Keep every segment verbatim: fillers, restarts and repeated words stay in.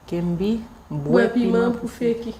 Kenby, bwè piman pou Feki.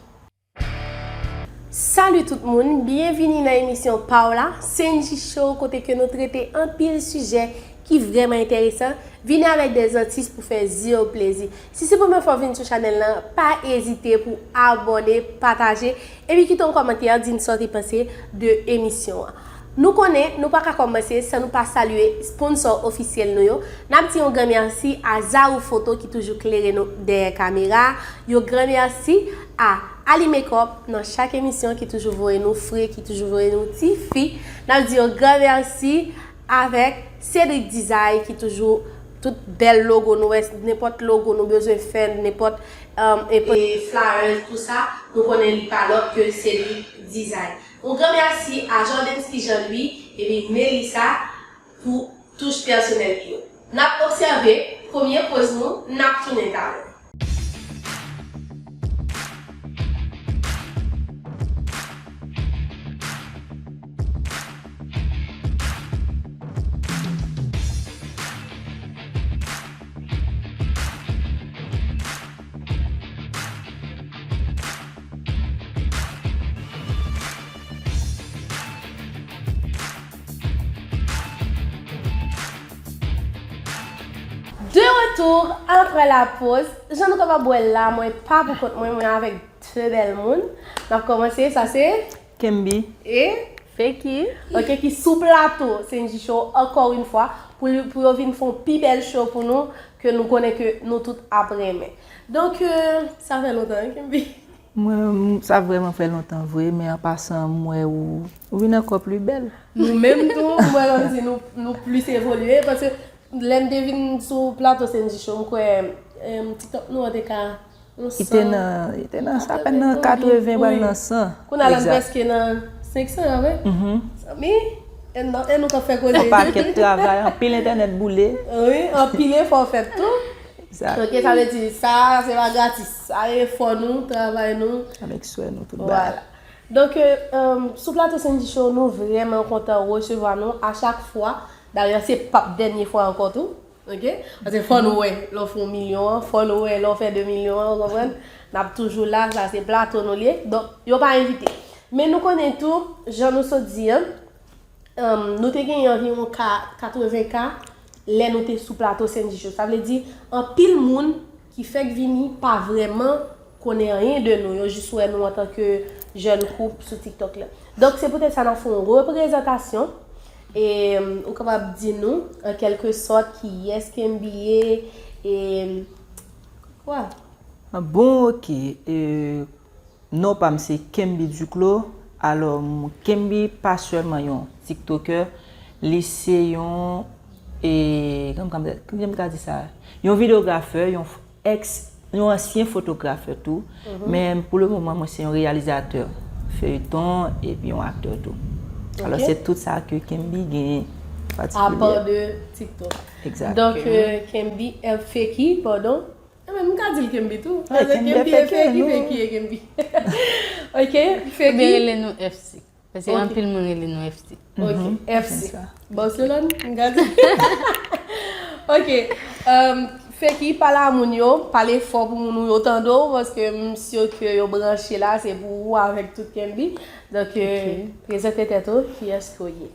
Salut tout moun, byenvini nan emisyon pa w la, Senji Show, kote ke nou trete anpil sijè ki vrèman enteresan. Vini avèk de zantis pou fè zye w plezi. Si se premye fwa w vin sou chanèl lan, pa ezite pou abòne, pataje, epi kite yon kòmantè, di n sa w te panse de emisyon an. Nou konnen, nou pa ka kòmanse san nou pa salye sponsò ofisyèl nou yo. N ap di yon gran mèsi a Zarou Photo ki toujou klere nou dèyè kamera. Yon gran mèsi a Ali Makeup nan chak emisyon ki toujou voye nou fre, ki toujou voye nou ti fi. N ap di yon gran mèsi avèk Cedric Design ki toujou tout bèl logo nou wè, nenpòt logo nou bezwen fè, nenpòt, um, e flyers, tou sa, nou konnen li pa lòt ke Cedric Design. Yon gran mèsi a Jordansky Jean Louis epi Melissa pou touch pèsonèl li yo. N ap obsève premye poz nou, n ap tounen talè. De retour après la pause, jan nou kapab wè la, mwen pa pou kont mwen, mwen avèk de bèl moun. N ap kòmanse, sa se Kenby. E Feki. Ok, ki sou plato Senji Show, encore une fois, pou, li- pou yo vin fè yon pi bèl show pou nou, ke nou konnen ke nou tout ap renmen. Donk, euh, sa fè lontan, wi, Kenby? Mwen, sa vrèman fè lontan vre, men an pasan, m wè ou, ou vin ankò pli bèl. Nou menm tou, m wè kòmsi nou, nou plis evolye, paske lè n te vin sou plato Senji Show, m kwè, em, TikTok nou an te ka nan san. Li te nan, li te nan, sa apèn nan katreven, pral nan san. Kounye a la, n prèske nan senk san, a vre? Mhm. Zanmi, e nou, e nou k ap fè koze. Yon pakèt travay, anpil entènèt boule. Wi, anpil efò fèt tou. Exact. Ok, sa vle di, sa, se pa gratis. Sa, efò nou, travay nou. Avèk swè nou, tout bagay. Voilà. Donk, euh, euh, sou plato Senji Show, nou vrèman kontan resevwa nou a chak fwa. Dayè, se p ap dènye fwa ankò tou. Ok? Paske fò nou wè, lè w fè yon milyon an, fò nou wè, lè w fè de milyon an, ou konprann? N ap toujou la, sa se plato nou li ye. Donk, yo pa envite. Men nou konnen tou, jan nou sot di an, Em, nou te genyen anviwon ka, katreven K lè nou te sou plato Senji Show. Sa vle di, anpil moun ki fèk vini pa vrèman konnen anyen de nou. Yo jis wè nou antanke jèn koup sou TikTok la. Donk, se poutèt sa n ap fè yon reprezantasyon. E, em, ou kapab di nou, an kèlke sòt, kiyès Kenby ye, e, kwa? Bon, ok. E, Non pa m se Kenby Duclos. Alò, m- Kenby pa sèlman yon TikToker, li se yon, e, kòman, kòman, kòman m ka di sa? Yon videografè, yon f- ex, yon ansyen fotografè tou. Mhm. Men pou le moman, mwen se yon reyalizatè feyton epi yon aktè tou. Alò, ok, se tout sa ke Kenby genyen patikilye. Apa de TikTok. Exact. Donk, ok, euh, Kenby, euh, Feki, padon. Enben, m ka di l Kenby tou. Paske Kenby e Feki, Feki e Kenby. Ok, Feki. Oubyen rele nou F C. Paske anpil moun rele nou F C. Ok, F C. Barcelone, m ka di. Ok, um, Feki, pale a moun yo, pale fò pou moun yo tande w, paske m si ke yo branche la, se pou ou avèk tout Kenby. Donk, euh, prezante tèt ou, kiyès ke w ye?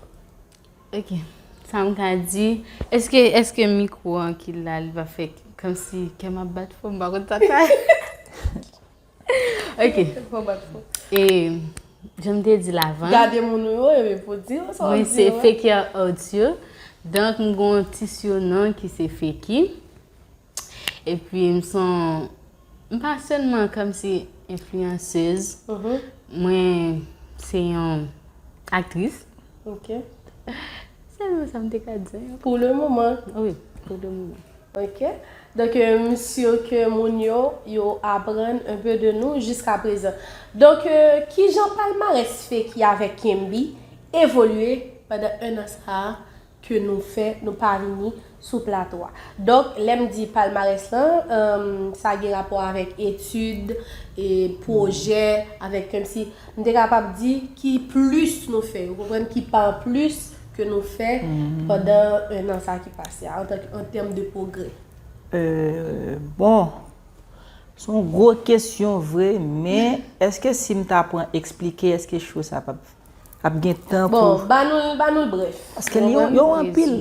Ok. Sa m ka di, èske, èske mikwo an ki la, li va fè kòmsi kè m ap bat fò, m pa konn sa k ta. Ok. Fò bat fò. E, jan m te di l avan, gade moun ou yo, epi pou di yo sa w ap di yo. Mwen se Feki Audio. Donk, m gen yon ti surnom ki se Feki. Epi m se yon, m pa sèlman kòmsi enfliyansèz. Mhm. Mwen se yon aktris. Ok. Sèlman sa m te ka di. Pou le moman. Wi, pou le moman. Ok. Donk, euh, m si ke moun yo, yo aprann un peu de nou jiska prezan. Donk, euh, kijan palmarès Feki avèk Kenby evolye pandan en an sa a? Ke nou fè, nou pa vini sou plato a. Donk, lè m di palmarès lan, em, sa gen rapò avèk etid, e pwojè, avèk kòmsi, m te kapab di ki plis nou fè, ou konprann, ki pa plis ke nou fè pandan en an sa ki pase a, antanke, an tèm de pwogrè. Euh, bon, Se yon gwo kesyon vre, men èske si m ta pran eksplike, èske show sa p ap, ap gen tan pou... Bon, ba nou l, ba nou l brèf. Paske li yon, yon anpil.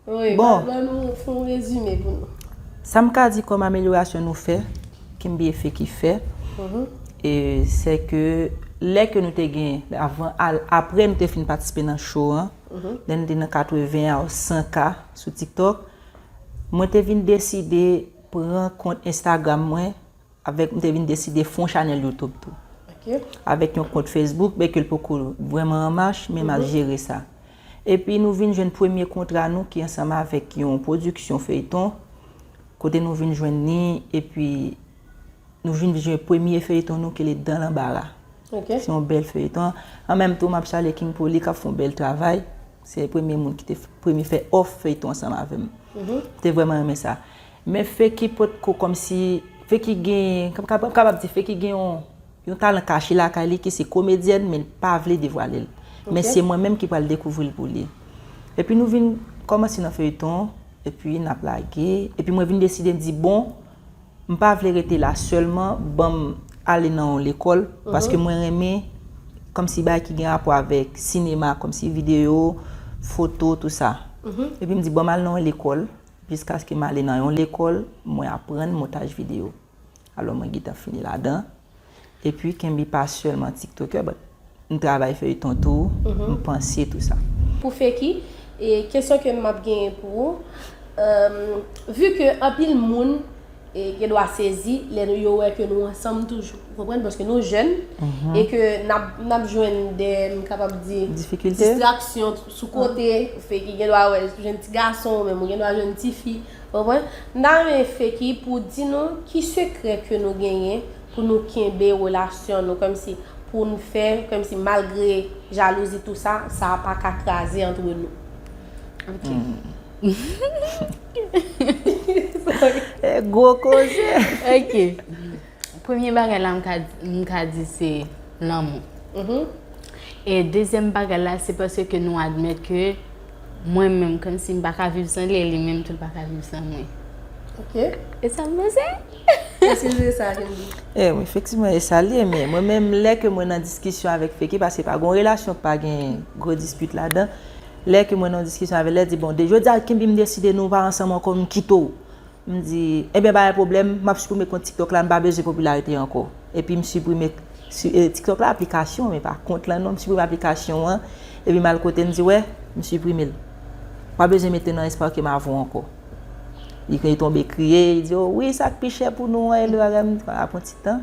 Wi, ba, bon, ba nou fè yon rezime pou nou. Sa m ka di kòm amelyorasyon nou fè, Kimby e Feki fè, e, se ke lè ke nou te gen, avan, al-, apre nou te fin patisipe nan show an, lè nou te nan katreven a san K sou TikTok, mwen te vin deside pran kont Instagram mwen, avèk, m te vin deside fè yon chanèl YouTube tou. Avèk yon kont Facebook, byenke l poko vrèman an mach, men m ap jere sa. Epi nou vin jwenn premye kontra nou ki ansanm avèk yon pwodiksyon feyton, kote nou vin jwenn li, epi nou vin jwenn premye feyton nou ki rele Dan Lanbara. Se yon bèl feyton. An menm tan, m ap salye King Poly k ap fè yon bèl travay. Se premye moun ki te f-, premye fè òf feyton ansanm avè m. M te vrèman renmen sa. Men Feki potko kòmsi, Feki gen, m kapab, kapab di Feki gen yon, yon talan kache lakay li ki se komedyèn, men l pa vle devwale l. Men se mwen menm ki pral dekouvri l pou li. Epi nou vin kòmanse nan feyton, epi n ap lage, epi mwen vin deside m di, bon, m pa vle rete la sèlman, ban m ale nan yon lekòl, paske mwen renmen kòmsi bagay ki gen rapò avèk sinema, kòmsi videyo, foto, tou sa. Epi m di, ban m al nan yon lekòl, jiskaske m ale nan yon lekòl, mwen aprann montaj videyo. Alò, mwen gentan fini ladan. Epi, Kimby pa sèlman TikToker, but m travay feyton tou, m panse tou sa. Pou Feki, e kesyon ke m ap genyen pou ou, euh, vu ke anpil moun, e, gen dwa sezi lè nou, yo wè ke nou ansanm toujou, ou konprann? Paske nou jèn, e ke n ap, n ap jwenn de, m kapab di, difikilte, distraksyon sou kote, Feki gen dwa wè, jwenn ti gason, ou menm ou gen dwa jwenn ti fi, ou konprann? M ta renmen Feki pou di nou ki sekrè ke nou genyen pou nou kenbe relasyon nou, kòmsi pou n fè, kòmsi malgre jalouzi tou sa, sa pa ka kraze antre nou. Ok. E gwo koze. Ok. Premye bagay la m ka, m ka di se lanmou. E dezyèm bagay la, se paske nou admèt ke mwen menm, kòmsi m pa ka viv san li, e li menm tou, li pa ka viv san mwen. Ok. E sa m panse. Èske se sa ke m di? E, wi, efektivman, e sa l ye, men mwen menm, lè ke mwen nan diskisyon avèk Feki, paske pa gen relasyon k pa gen gwo dispit ladan, lè ke mwen nan diskisyon avè l, li di, bon, de jodi a, Kimby, m deside nou pa ansanm ankò, m kite w. M di, ebyen, pa gen pwoblèm, m ap siprime kont TikTok la, m pa bezwen popilarite ankò. Epi m siprime, si, e, TikTok la, aplikasyon, men pa kont lan non, m siprime aplikasyon an, epi m al kote l, m di, wè, m siprime l. Pa bezwen mete nan espwa ke m avè w ankò. Li tonbe kriye, li di, o wi, sa k pi chè pou nou an, e lè bagay, m di, ap pran ti tan.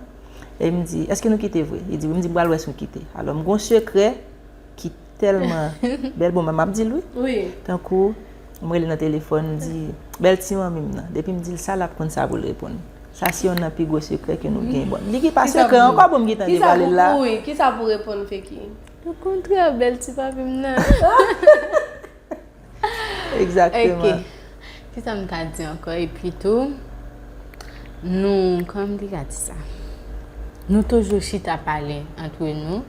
E m di, èske nou kite vre? Li di, wi, m di, m pral wè si nou kite. Alò, m gen yon sekrè ki tèlman bèl, bon, m ap di l, wi. Wi. Tankou, m rele nan telefòn, m di, bèl ti manmi m nan. Depi m di l sa, l ap konn sa pou l reponn. Sa se youn nan pi gwo sekrè ke nou gen. Bon, li ki pa sekrè ankò, bon, m gentan devwale l la. Wi, kisa pou reponn Feki? Okontrè, bèl ti papi m nan. Egzakteman. Ok. Kisa m ka di ankò? Epi tou, nou, kòman m te ka di sa? Nou toujou chita pale antre nou.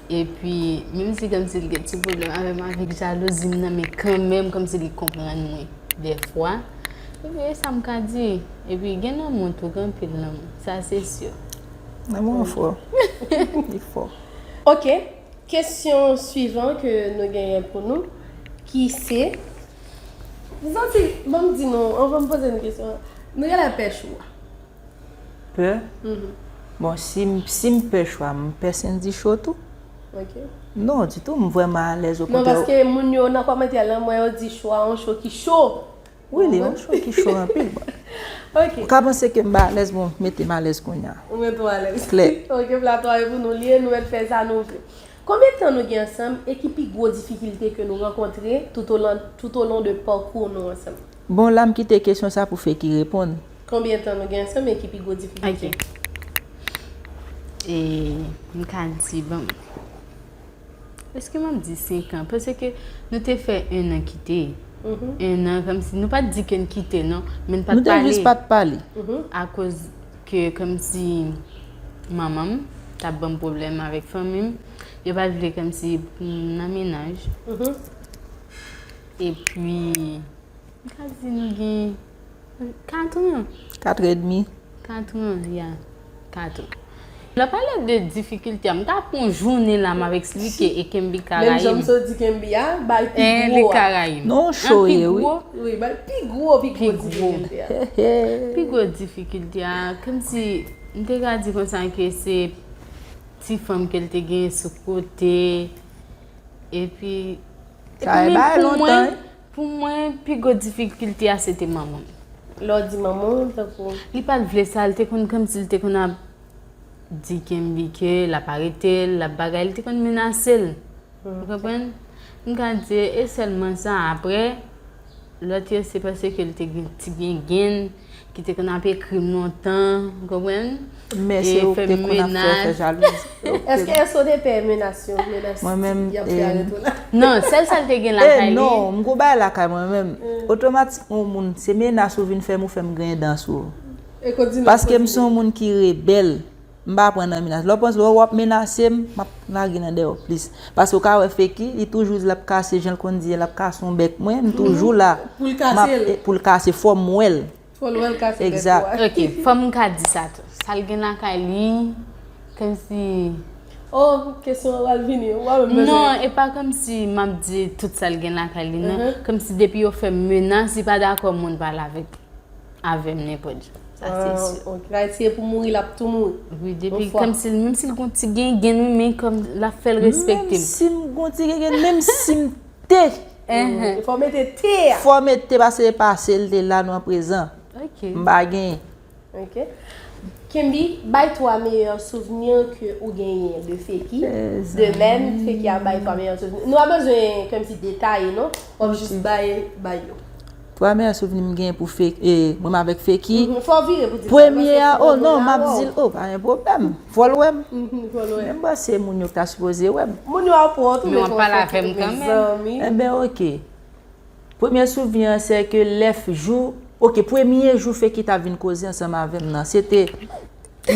Epi, menm si kòmsi li gen ti pwoblèm avè m avèk jalouzi m nan, men kanmenm, kòmsi li konprann mwen dèfwa. Epi, e sa m ka di. Epi, gen lanmou tou, gen anpil lanmou. Sa, se si. Lanmou an fò. Li fò. Ok. Kesyon swivan ke nou genyen pou nou, ki se, m santi, ban m di nou, anvan m poze nou kesyon an, nou genlè pè cho a. Pè? Bon, si m, si m pè cho a, m pè Sendy cho tou? Ok. Non, ditou, m vrèman alèz, non, okontrè. Paske moun yo nan kòmantè lan, m wè yo di cho a, yon cho ki cho. Wi, li yon cho ki cho anpil, bon. Ok. Ou ka panse ke m pa alèz, bon, mete m alèz kounye a. Ou mete w alèz. Klè. Ok, plato a e pou nou li ye, nou mèt fè sa nou vle. Konbyen tan nou gen ansanm e ki pi gwo difikilte ke nou rankontre tout au long, tout au long de parcours nou ansanm? Bon, la m kite kesyon sa pou Feki reponn. Konbyen tan nou gen ansanm e ki pi gwo difikilte? Ok. E m ka di, bon, èske m ap di senk an? Paske nou te fè en an kite. En an, kòmsi, nou pa t di ke n kite, non, men n pa t pale. Nou te jis pa t pale. Akoz ke, kòmsi, manman m t ap ban m pwoblèm avèk fanmi m. Yo pa t vle, kòmsi, pou m nan mennaj. Epi, m ka di nou gen kat an. Kat edmi. Katran, ya. Katran. Lè w pale de difikilte a, m ka pran yon jounen la, m ap eksplike e Kenby ka Menm rayi jan m. M sot di Kenby a, bay pi Eh, li gwo ka a. Rayi m. Non, cho ye, wi. Gwo, Wi, bay pi gwo, pi Pi gwo gwo. difikilte a. Pi gwo difikilte a, kòmsi m te ka di konsa ke se ti fanm ke l te gen sou kote. Epi, Sa e bay lontan, wi. Pou mwen, pi gwo difikilte a, se te manman m. Lè w di manman w, tankou. Li pa t vle sa, li te konn kòmsi li te konn ap di Kenby ke l ap arete l, l ap bagay, li te konn menase l. Ou konprann? M ka di, e sèlman sa, apre, lòt yo se paske l te gen ti gen gen, ki te konn ap ekri m lontan, ou konprann? Men se ou ki te konn ap fè, fè jalouzi. Èske èske w te pè menas yo? Menas Mwen menm, y ap fè arete w la. Non, sèl sa l te gen Eh lakay li. Non, m gwo bagay lakay mwen menm. Otomatikman yon moun, se menas ou vin fè m, ou fè m gen dan sou ou. E kontinye. Paske m se yon moun ki rebèl. M pa pran nan menas. Lè w panse lè w ap menase m, m ap lage nan dèyè w plis. Paske w ka wè Feki, li toujou di l ap kase, jan l konn di, l ap kase yon bèk mwen, m toujou la. Pou l kase l. Pou l kase, fò m wè l. Fò l wè l kase bèk Exact. ou a. Ok, fò m ka di sa tou. Sa l gen lakay li, kòmsi. Oh, kesyon an pral vini. Ou pa menm bezwen. Non, e pa kòmsi m ap di tout sa l gen lakay li, non. Kòmsi depi yo fè m menas, li pa dakò moun pale avèk, avè m nenpòt jan. Sa se si. Ok. Sa se pou mouri, l ap tou mouri. Wi, depi kòmsi, menm si l gon ti gen gen, wi, men kòm l ap fè l respekte m. Menm si m gon ti gen gen, menm si m te. Fò mete te a. Fò mete paske pase l te la, nou an prezan. Ok. M pa gen. Ok. Kenby, bay twa meyè souvni ke ou genyen de Feki, de menm Feki a bay twa meyè souvni. Nou pa bezwen kòmsi detaye, non. W ap jis bay, bay yo. Twa meyè souvni m genyen pou Feki, e, mwen avèk Feki. Fò w vire pou di. Premye a, oh non, m ap di l, oh, pa gen pwoblèm. Fò l wè m. Fò l wè. Menm panse moun yo ki ta sipoze wè m. Moun yo ap wè w tou, men w ap pale avè m kanmenm. Zanmi. Enben, ok. Premye souvni an, se ke lè jou, ok, premye jou Feki ta vin koze ansanm avè m nan, se te,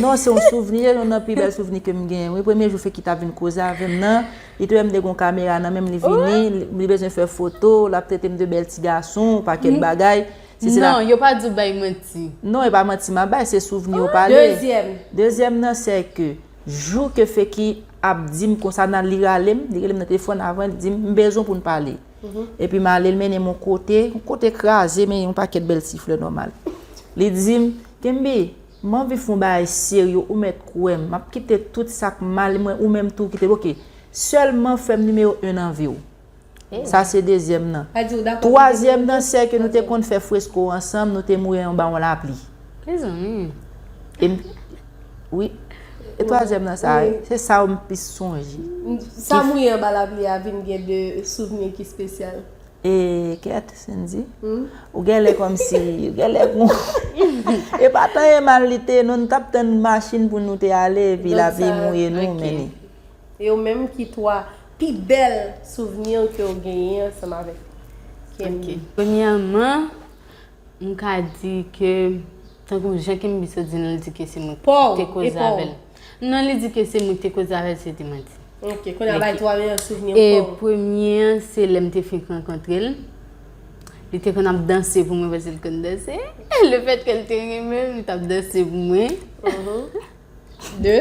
non, se yon souvni, se youn nan pi bèl souvni ke m genyen, wi. Premye jou Feki ta vin koze avè m nan, li te wè m te gon kamera nan men m, li vini, li, li bezwen fè foto, l ap trete m de bèl ti gason, pakèt bagay. Se, se la. Non, yo pa di w bay manti. Non, e pa manti m ap bay, se souvni yo pale. Dezyèm. Dezyèm nan, se ke jou ke Feki ap di m konsa, nan li rale m, li rele m nan telefòn avan, li di m, m bezwen pou n pale. Epi m ale, l mennen m yon kote, yon kote kraze, men yon pakèt bèl ti flè nòmal. Li di m, Kenby, m anvi fè yon bagay serye, ou mèt kwè m. M ap kite tout sa k mal mwen, ou menm tou kite l, ok. Sèlman fè m nimewo en nan vi w. Sa se dezyèm nan. Twazyèm nan, se ke nou te konn fè fresko ansanm, nou te mouri anba yon lapli. Mezanmi. E m, wi. E twazyèm nan sa, se sa m plis sonje. Sa mouri anba lapli a vin gen de souvni ki espesyal. E kèt, Sendy. Ou genlè kòmsi, ou genlè kon. E pa tan e mal li te, non, nou t ap tann machin pou nou te ale, epi lapli mouye nou, men li. E ou menm ki twa pi bèl souvni ke w genyen ansanm avèk Kenby? Premyèman, m ka di ke, tankou jan Kenby sot di nan, li di ke se mwen ki te koze avè l. Non, li di ke se mwen ki te koze avè l, se te manti. Ok, kounye a bay twa meyè souvni E ankò. Premye an, se lè m te fenk rankontre l. Li te konn ap danse pou mwen, paske l konn danse. Lefètke l te renmen m, li t ap danse pou mwen. De?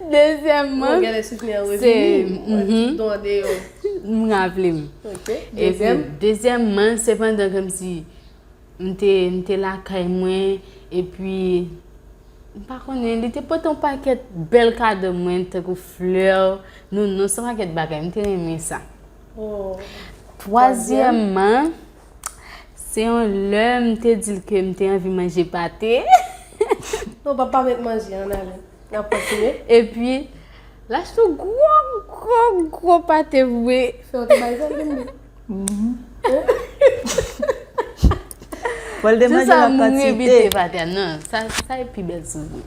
Dezyèmman, Ou genlè souvni an revini, ou wè tout don an deyò. M raple m. Ok. Epi, dezyèmman, se pandan kòmsi m te, m te lakay mwen, epi m pa konnen, li te pote yon pakèt bèl kado mwen, tankou flè, nounou, se yon pakèt bagay, m te renmen sa. Twazyèmman, se yon lè m te di l ke m te anvi manje pate. Non, papa mèt manje, ann ale. N ap kontinye. Epi, l achte yon gwo, gwo, gwo pate pou mwen. Fè w te bay zam vin. Fò l te manje nan kantite. Rebite pate a, non, sa, sa e pi bèl souvni.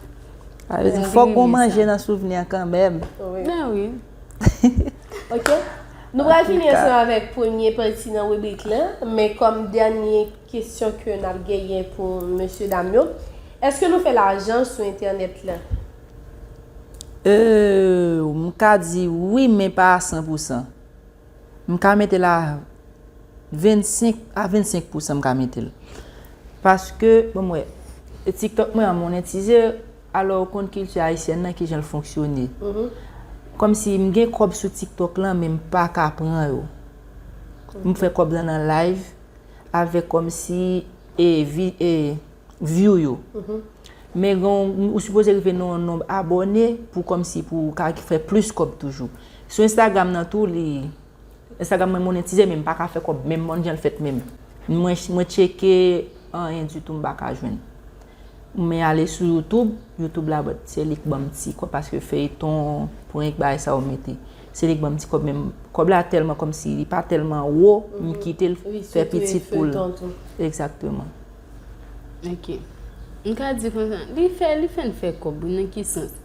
Sa vle di, fòk gon manje nan souvni an kanmenm. Ben wi. Ok. Nou pral fini ansanm avèk premye pati nan ribrik lan, men kòm dènye kesyon ke n ap genyen pou mesye dam yo, èske nou fè lajan sou entènèt lan? Euh, m ka di wi, men pa a san pou san. M ka mete l a vennsenk a vennsenk pou san, m ka mete l. Paske, bon, m wè, TikTok mwen an monetize, alò ou konn kilti ayisyèn nan kijan l fonksyone. Kòmsi m gen kòb sou TikTok lan, men m pa ka pran yo. M fè kòb lan nan live avèk kòmsi e, vi, e view yo. Men gen, ou sipoze rive nan yon nonb abòne pou kòmsi pou w ka fè plis kòb toujou. Sou Instagram nan tou, li Instagram mwen monetize, men m pa ka fè kòb menm, menm jan l fèt menm. Mwen, mwen tcheke, anyen ditou m pa ka jwenn. Men ale sou YouTube, YouTube la, but se li k ban m ti kòb, paske feyton, prank, bagay sa yo mete. Se li k ban m ti kòb, men kòb la tèlman kòmsi li pa tèlman wo, m kite l fè pitit pou l. Egzakteman. Ok. M ka di konsa, li fè, li fè n fè kòb, wi, nan ki sans?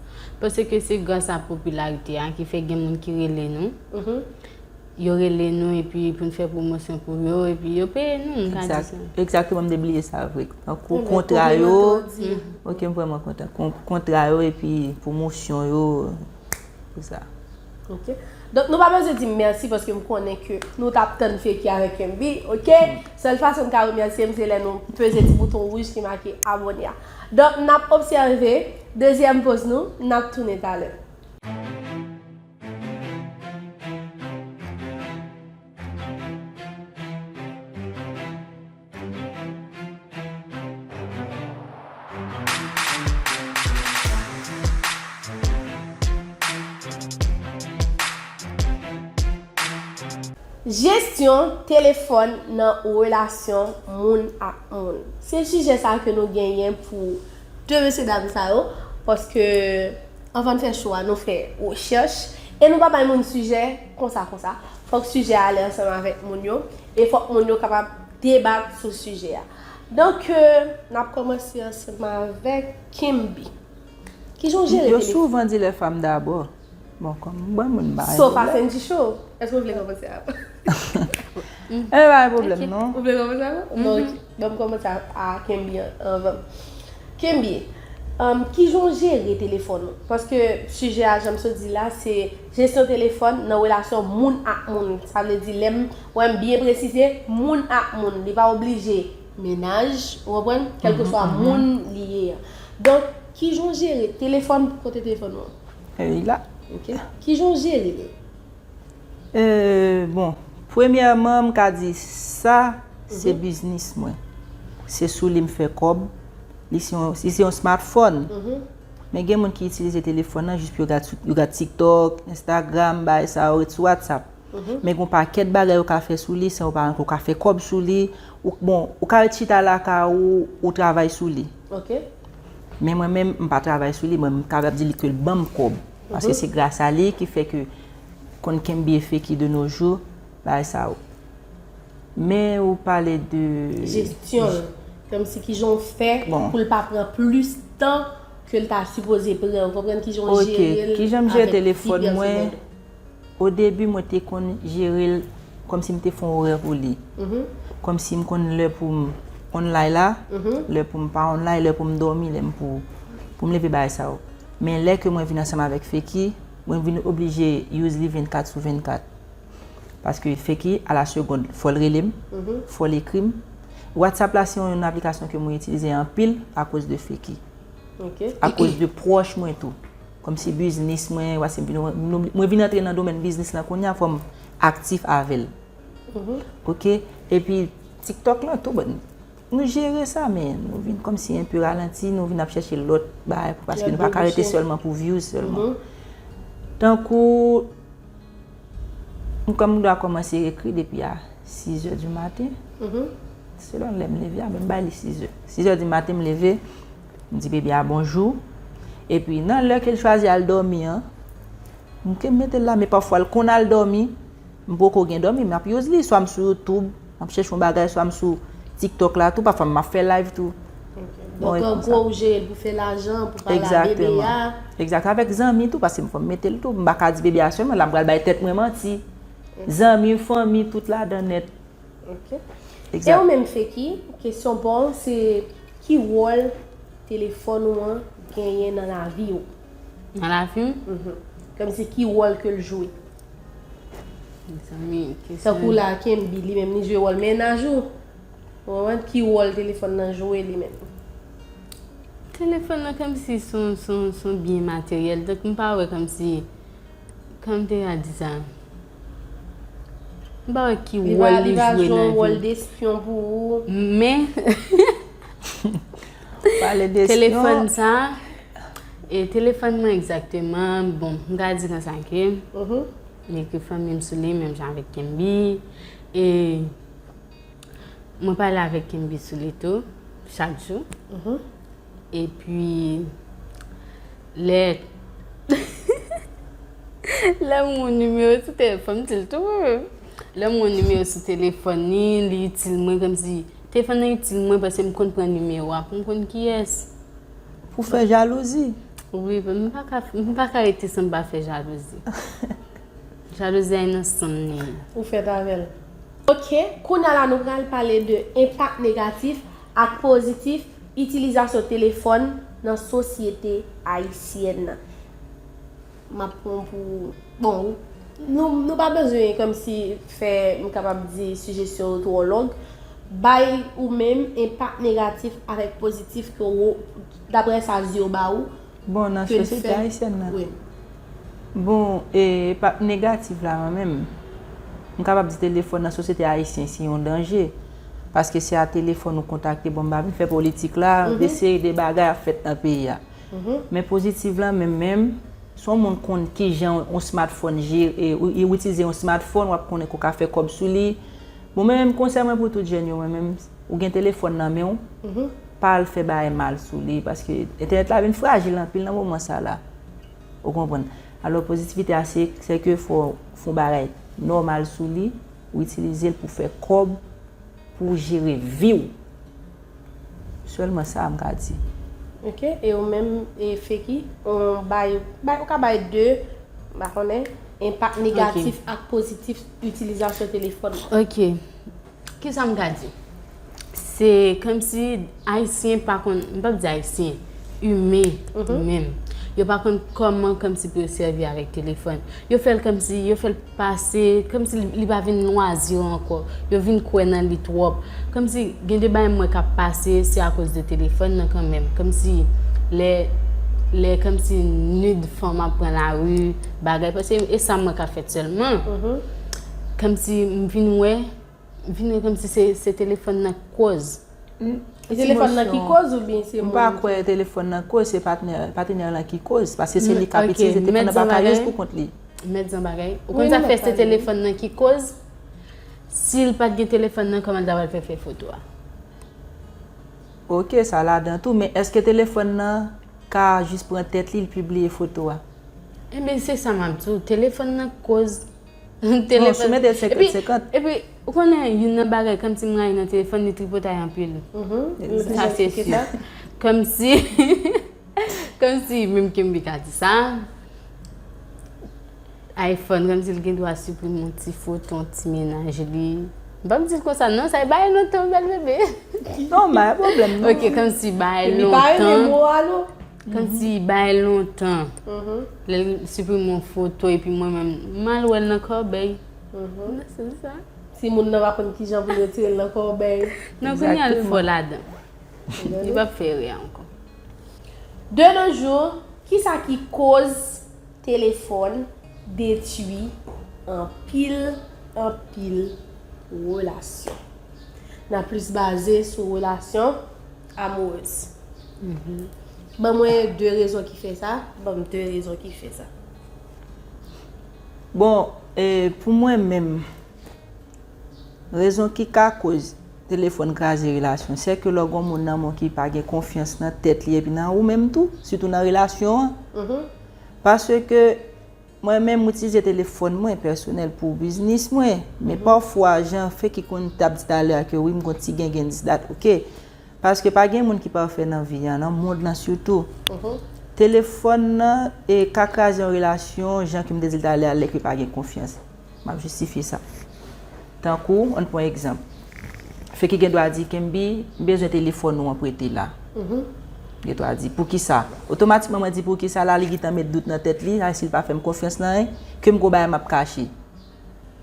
Paske se gras a popilarite a ki fè gen moun ki rele nou. Yo rele nou epi pou n fè pwomosyon pou yo, epi yo peye nou, m ka di sa. Egzakteman, m te bliye sa vre. Tankou kontra yo. Ok, m vrèman kontan. Kontra yo epi pwomosyon yo, pou sa. Ok. Donk, nou pa bezwen di m mèsi paske m konnen ke nou t ap tann Feki avèk Kenby, ok? Sèl fason n ka remèsye m, se lè nou peze ti bouton wouj ki make abòne a. Donk, n ap obsève dezyèm poz nou, n ap tounen talè. Jesyon telefòn nan relasyon moun ak moun. Se sijè sa ke nou genyen pou de mesye dam sa yo, paske anvan n fè cho a, nou fè rechèch e nou pa bay moun sijè konsa konsa. Fòk sijè a ale ansanm avèk moun yo e fòk moun yo kapab debat sou sijè a. Donk, n ap kòmanse ansanm avèk Kenby. Kijan w jere telefòn? Yo souvan di les femmes d'abord. Bon, kòm m ban moun bagay. So fast and show. Èske w vle kòmanse a? E pa gen pwoblèm non. Ou vle kòmanse a? Bon, ok. Ban m kòmanse a Kenby anvan. Kenby, um, kijan w jere telefòn ou? Paske sijè a, jan m sot di la, se jesyon telefòn nan relasyon moun ak moun. Sa vle di, lè m wè m byen presize, moun ak moun. Li pa oblije mennaj, ou konprann? Kèlkeswa moun li ye a. Donk, kijan w jere telefòn, kote telefòn ou an? Li la. Ok. Kijan w jere li? E, bon, premyèman, m ka di sa, se biznis mwen. Se sou li m fè kòb. Li se yon, li se yon smartphone. Men gen moun ki itilize telefòn nan jis pou yo gad, yo gad TikTok, Instagram, bagay sa yo, ret sou WhatsApp. Men gen yon pakèt bagay ou ka fè sou li san ou pa rann kont, ou ka fè kòb sou li. Ou, bon, ou ka ret chita lakay ou, ou travay sou li. Men mwen menm, m pa travay sou li, mwen m kapab di li ke l ban m kòb. Paske se gras a li ki fè ke konn kenbe Feki de nos jours, bagay sa yo. Men ou pale de. Jesyon l. Kòmsi kijan w fè pou l pa pran plis tan ke l ta sipoze pran. Ou konprann kijan w jere l. Ok, kijan m jere telefòn mwen. Odebi, mwen te konn jere l kòmsi m te fè yon orè pou li. Kòmsi m konn lè pou m online la, lè pou m pa online, lè pou m dòmi, lè m pou, pou m leve, bagay sa yo. Men lè ke mwen vin ansanm avèk Feki, mwen vin oblije use li vennkat sou vennkat. Paske Feki, a la segonn, fò l rele m, fò l ekri m. WhatsApp la, se yon aplikasyon ke mwen itilize anpil akoz de Feki. Akoz de pwòch mwen tou. Kòmsi biznis mwen, paske m vin, nou, mwen vin antre nan domèn biznis lan kounye a, fò m aktif avè l. Ok? Epi TikTok lan tou, bon, nou jere sa, men nou vin kòmsi enpe ralanti, nou vin ap chèche lòt bagay pou, paske nou pa ka rete sèlman pou views sèlman. Tankou, m kòm m dwa kòmanse ekri depi a sizè di maten. Selon lè m leve a, men m bay li sizè. Sizè di maten m leve, m di bebe a bonjou. Epi nan lè ke l chwazi al dòmi an, m ke mete l la, men pafwa l konn al dòmi, m poko gen dòmi, m ap use li, swa m sou YouTube, m ap chèche yon bagay, swa m sou TikTok la tou, pafwa m ap fè live tou. Donk an gwo ou jere l pou fè lajan, pou pale a bebe a. Egzakteman. Egzakteman, avèk zanmi tou, paske m fò m mete l tou, m pa ka di bebe a sèlman, la m pral bay tèt mwen manti. Zanmi, fanmi, tout ladan nèt. Ok. E ou menm Feki, kesyon pa w se ki wòl telefòn ou an genyen nan lavi w? Nan lavi m? Kòmsi ki wòl ke l jwe? Mezanmi, kesyon. Tankou la, Kenby, li menm li jwe wòl mennaj ou. Ou konprann? Ki wòl telefòn nan jwe li menm? Telefòn nan kòmsi se yon, se yon, se yon byen materyèl, donk m pa wè kòmsi, kòman m te ka di sa? M pa wè ki wòl li jwe nan vi m. Li pa jwe yon wòl despyon pou ou. Men, telefòn sa, e telefòn mwen egzakteman, bon, m ka di konsa ke m ekri fanmi m sou li, menm jan avèk Kenby, e mwen pale avèk Kenby sou li tou, chak jou. Epi, lè, lè m wè yon nimewo sou telefòn, m di l tou wi. Lè m wè yon nimewo sou telefòn li, li itil mwen, kòmsi telefòn nan itil mwen, paske m konn pran nimewo a pou m konn kiyès. Pou fè jalouzi? Wi, m pa ka, m pa ka rete san m pa fè jalouzi. Jalouzi a nan san m li ye. Ou fèt avè l. Ok, kounye a la nou pral pale de enpak negatif ak pozitif itilizasyon telefòn nan sosyete ayisyèn nan. M ap pran pou, bon, nou, nou pa bezwen kòmsi fè, m kapab di, sijesyon yo twò long. Bay ou menm enpak negatif avèk pozitif ke ou, daprè sa zye w ba ou, Bon, nan sosyete ayisyèn nan. Wi. Bon, e, pa negatif la, mwen menm, m kapab di telefòn nan sosyete ayisyen se yon danje. Paske se a telefòn ou kontakte, bon, m pa vin fè politik la, de seri de bagay ap fèt nan peyi a. Men pozitif la, menm, menm, si yon moun konn kijan yon smartphone jere, e, ou, ou itilize yon smartphone, w ap konnen ke w ka fè kòb sou li. Bon, men menm konsèy mwen pou tout jèn yo, mwen menm, ou gen telefòn nan men w, pa al fè bagay mal sou li, paske entènèt la vin frajil anpil nan moman sa la. Ou konprann? Alò, pozitivite a, se, se ke fò, fò w fè yon bagay nòmal sou li, ou itilize l pou fè kòb, pou w jere vi w. Sèlman sa m ka di. Ok, e ou menm, e Feki, ou bay, bay, ou ka bay de, m pa konnen, enpak negatif ak pozitif itilizasyon telefòn nan. Ok. Kisa m ka di? Se kòmsi Ayisyen pa konn, m p ap di Ayisyen, imen menm. Yo pa konn kòman kòmsi pou yo sèvi avèk telefòn. Yo fè l kòmsi, yo fè l pase, kòmsi li, li pa vin nwazi yo ankò. Yo vin kwè nan li twòp. Kòmsi gen de bagay m wè k ap pase, se akoz de telefòn nan kanmenm. Kòmsi lè, lè kòmsi nud fanm ap pran lari, bagay, paske e sa m wè k ap fèt sèlman. Kòmsi m vin wè, vin wè kòmsi se, se telefòn nan k koz. E telefòn nan ki koz oubyen se moun ki? M pa kwè telefòn nan koz, se patnè, patnè lan ki koz, paske se li k ap itilize telefòn nan, pa ka jis pou kont li. Mèt zan bagay. Ou konn sa fè se telefòn nan ki koz? Si l pa t gen telefòn nan, kòman l ta pral fè fè foto a? Ok, sa ladan tou, men èske telefòn nan ka jis pran tèt li, l pibliye foto a? Ebyen, se sa m ap di w, telefòn nan k koz. Telefòn. Bon, si w mete l senkant senkant. Epi, epi, ou konnen, youn nan bagay, kòmsi m rayi nan telefòn, li tripotay anpil. Sa se si. Kòmsi, kòmsi, menm Kenby ka di sa, iPhone, kòmsi l gen dwa siprime yon ti foto, yon ti mennaj li. M p ap di l konsa, non, sa e bagay lontan, bèl bebe. Non, pa gen pwoblèm, non. Ok, kòmsi bagay lontan. Li pa renmen mo a, non. Kòmsi bagay lontan. Lè l siprime yon foto epi mwen menm, m al wè l nan kòbèy. Se sa. Si moun nan pa konn kijan pou l retire l nan kòbèy. Non, kounye a l fò ladan. Li p ap fè erè a ankò. De nos jours, kisa ki koz telefòn detwi anpil, anpil relasyon. N a plis baze sou relasyon amourèz. Ban mwen de rezon ki fè sa, ban m de rezon ki fè sa. Bon, e, pou mwen menm, rezon ki ka koz telefòn kraze relasyon, se ke lè w gen yon moun nan men w ki pa gen konfyans nan tèt li epi nan ou menm tou, sitou nan relasyon an. Paske mwen menm, m itilize telefòn mwen pèsonèl pou biznis mwen, men pafwa, jan Feki konn t ap di talè a ke wi, m gon ti gengen dis dat, ok. Paske pa gen moun ki pafè nan vi a, nan mond lan sitou. Telefòn nan, e, ka kraze yon relasyon, jan ke m te di l talè a, lè ke pa gen konfyans. M ap jistifye sa. Tankou, ann pran egzanp. Feki gen dwa di, Kenby, m bezwen telefòn ou an prete la. Gen dwa di, poukisa? Otomatikman, mwen di, poukisa la, li gentan met dout nan tèt li, a, si l pa fè m konfyans nan anyen, ke m gon bagay m ap kache.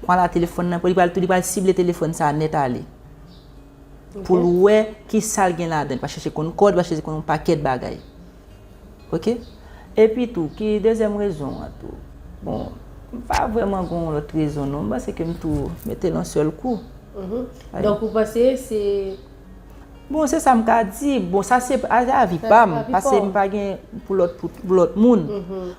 Pran la telefòn nan, li pral, li pral sible telefòn sa nèt ale. pou l wè ki sa l gen ladan. Li pa chèche konn kòd, li pa chèche konn yon pakèt bagay. Oke? Epi tou, ki dezyèm rezon an tou? Bon, m pa vrèman gen yon lòt rezon non. M panse ke m tou mete l yon sèl kou. Donk ou panse se Bon, se sa m ka di. Bon, sa se a- avi pa m. Pase m pa gen pou lòt pou, pou lòt moun.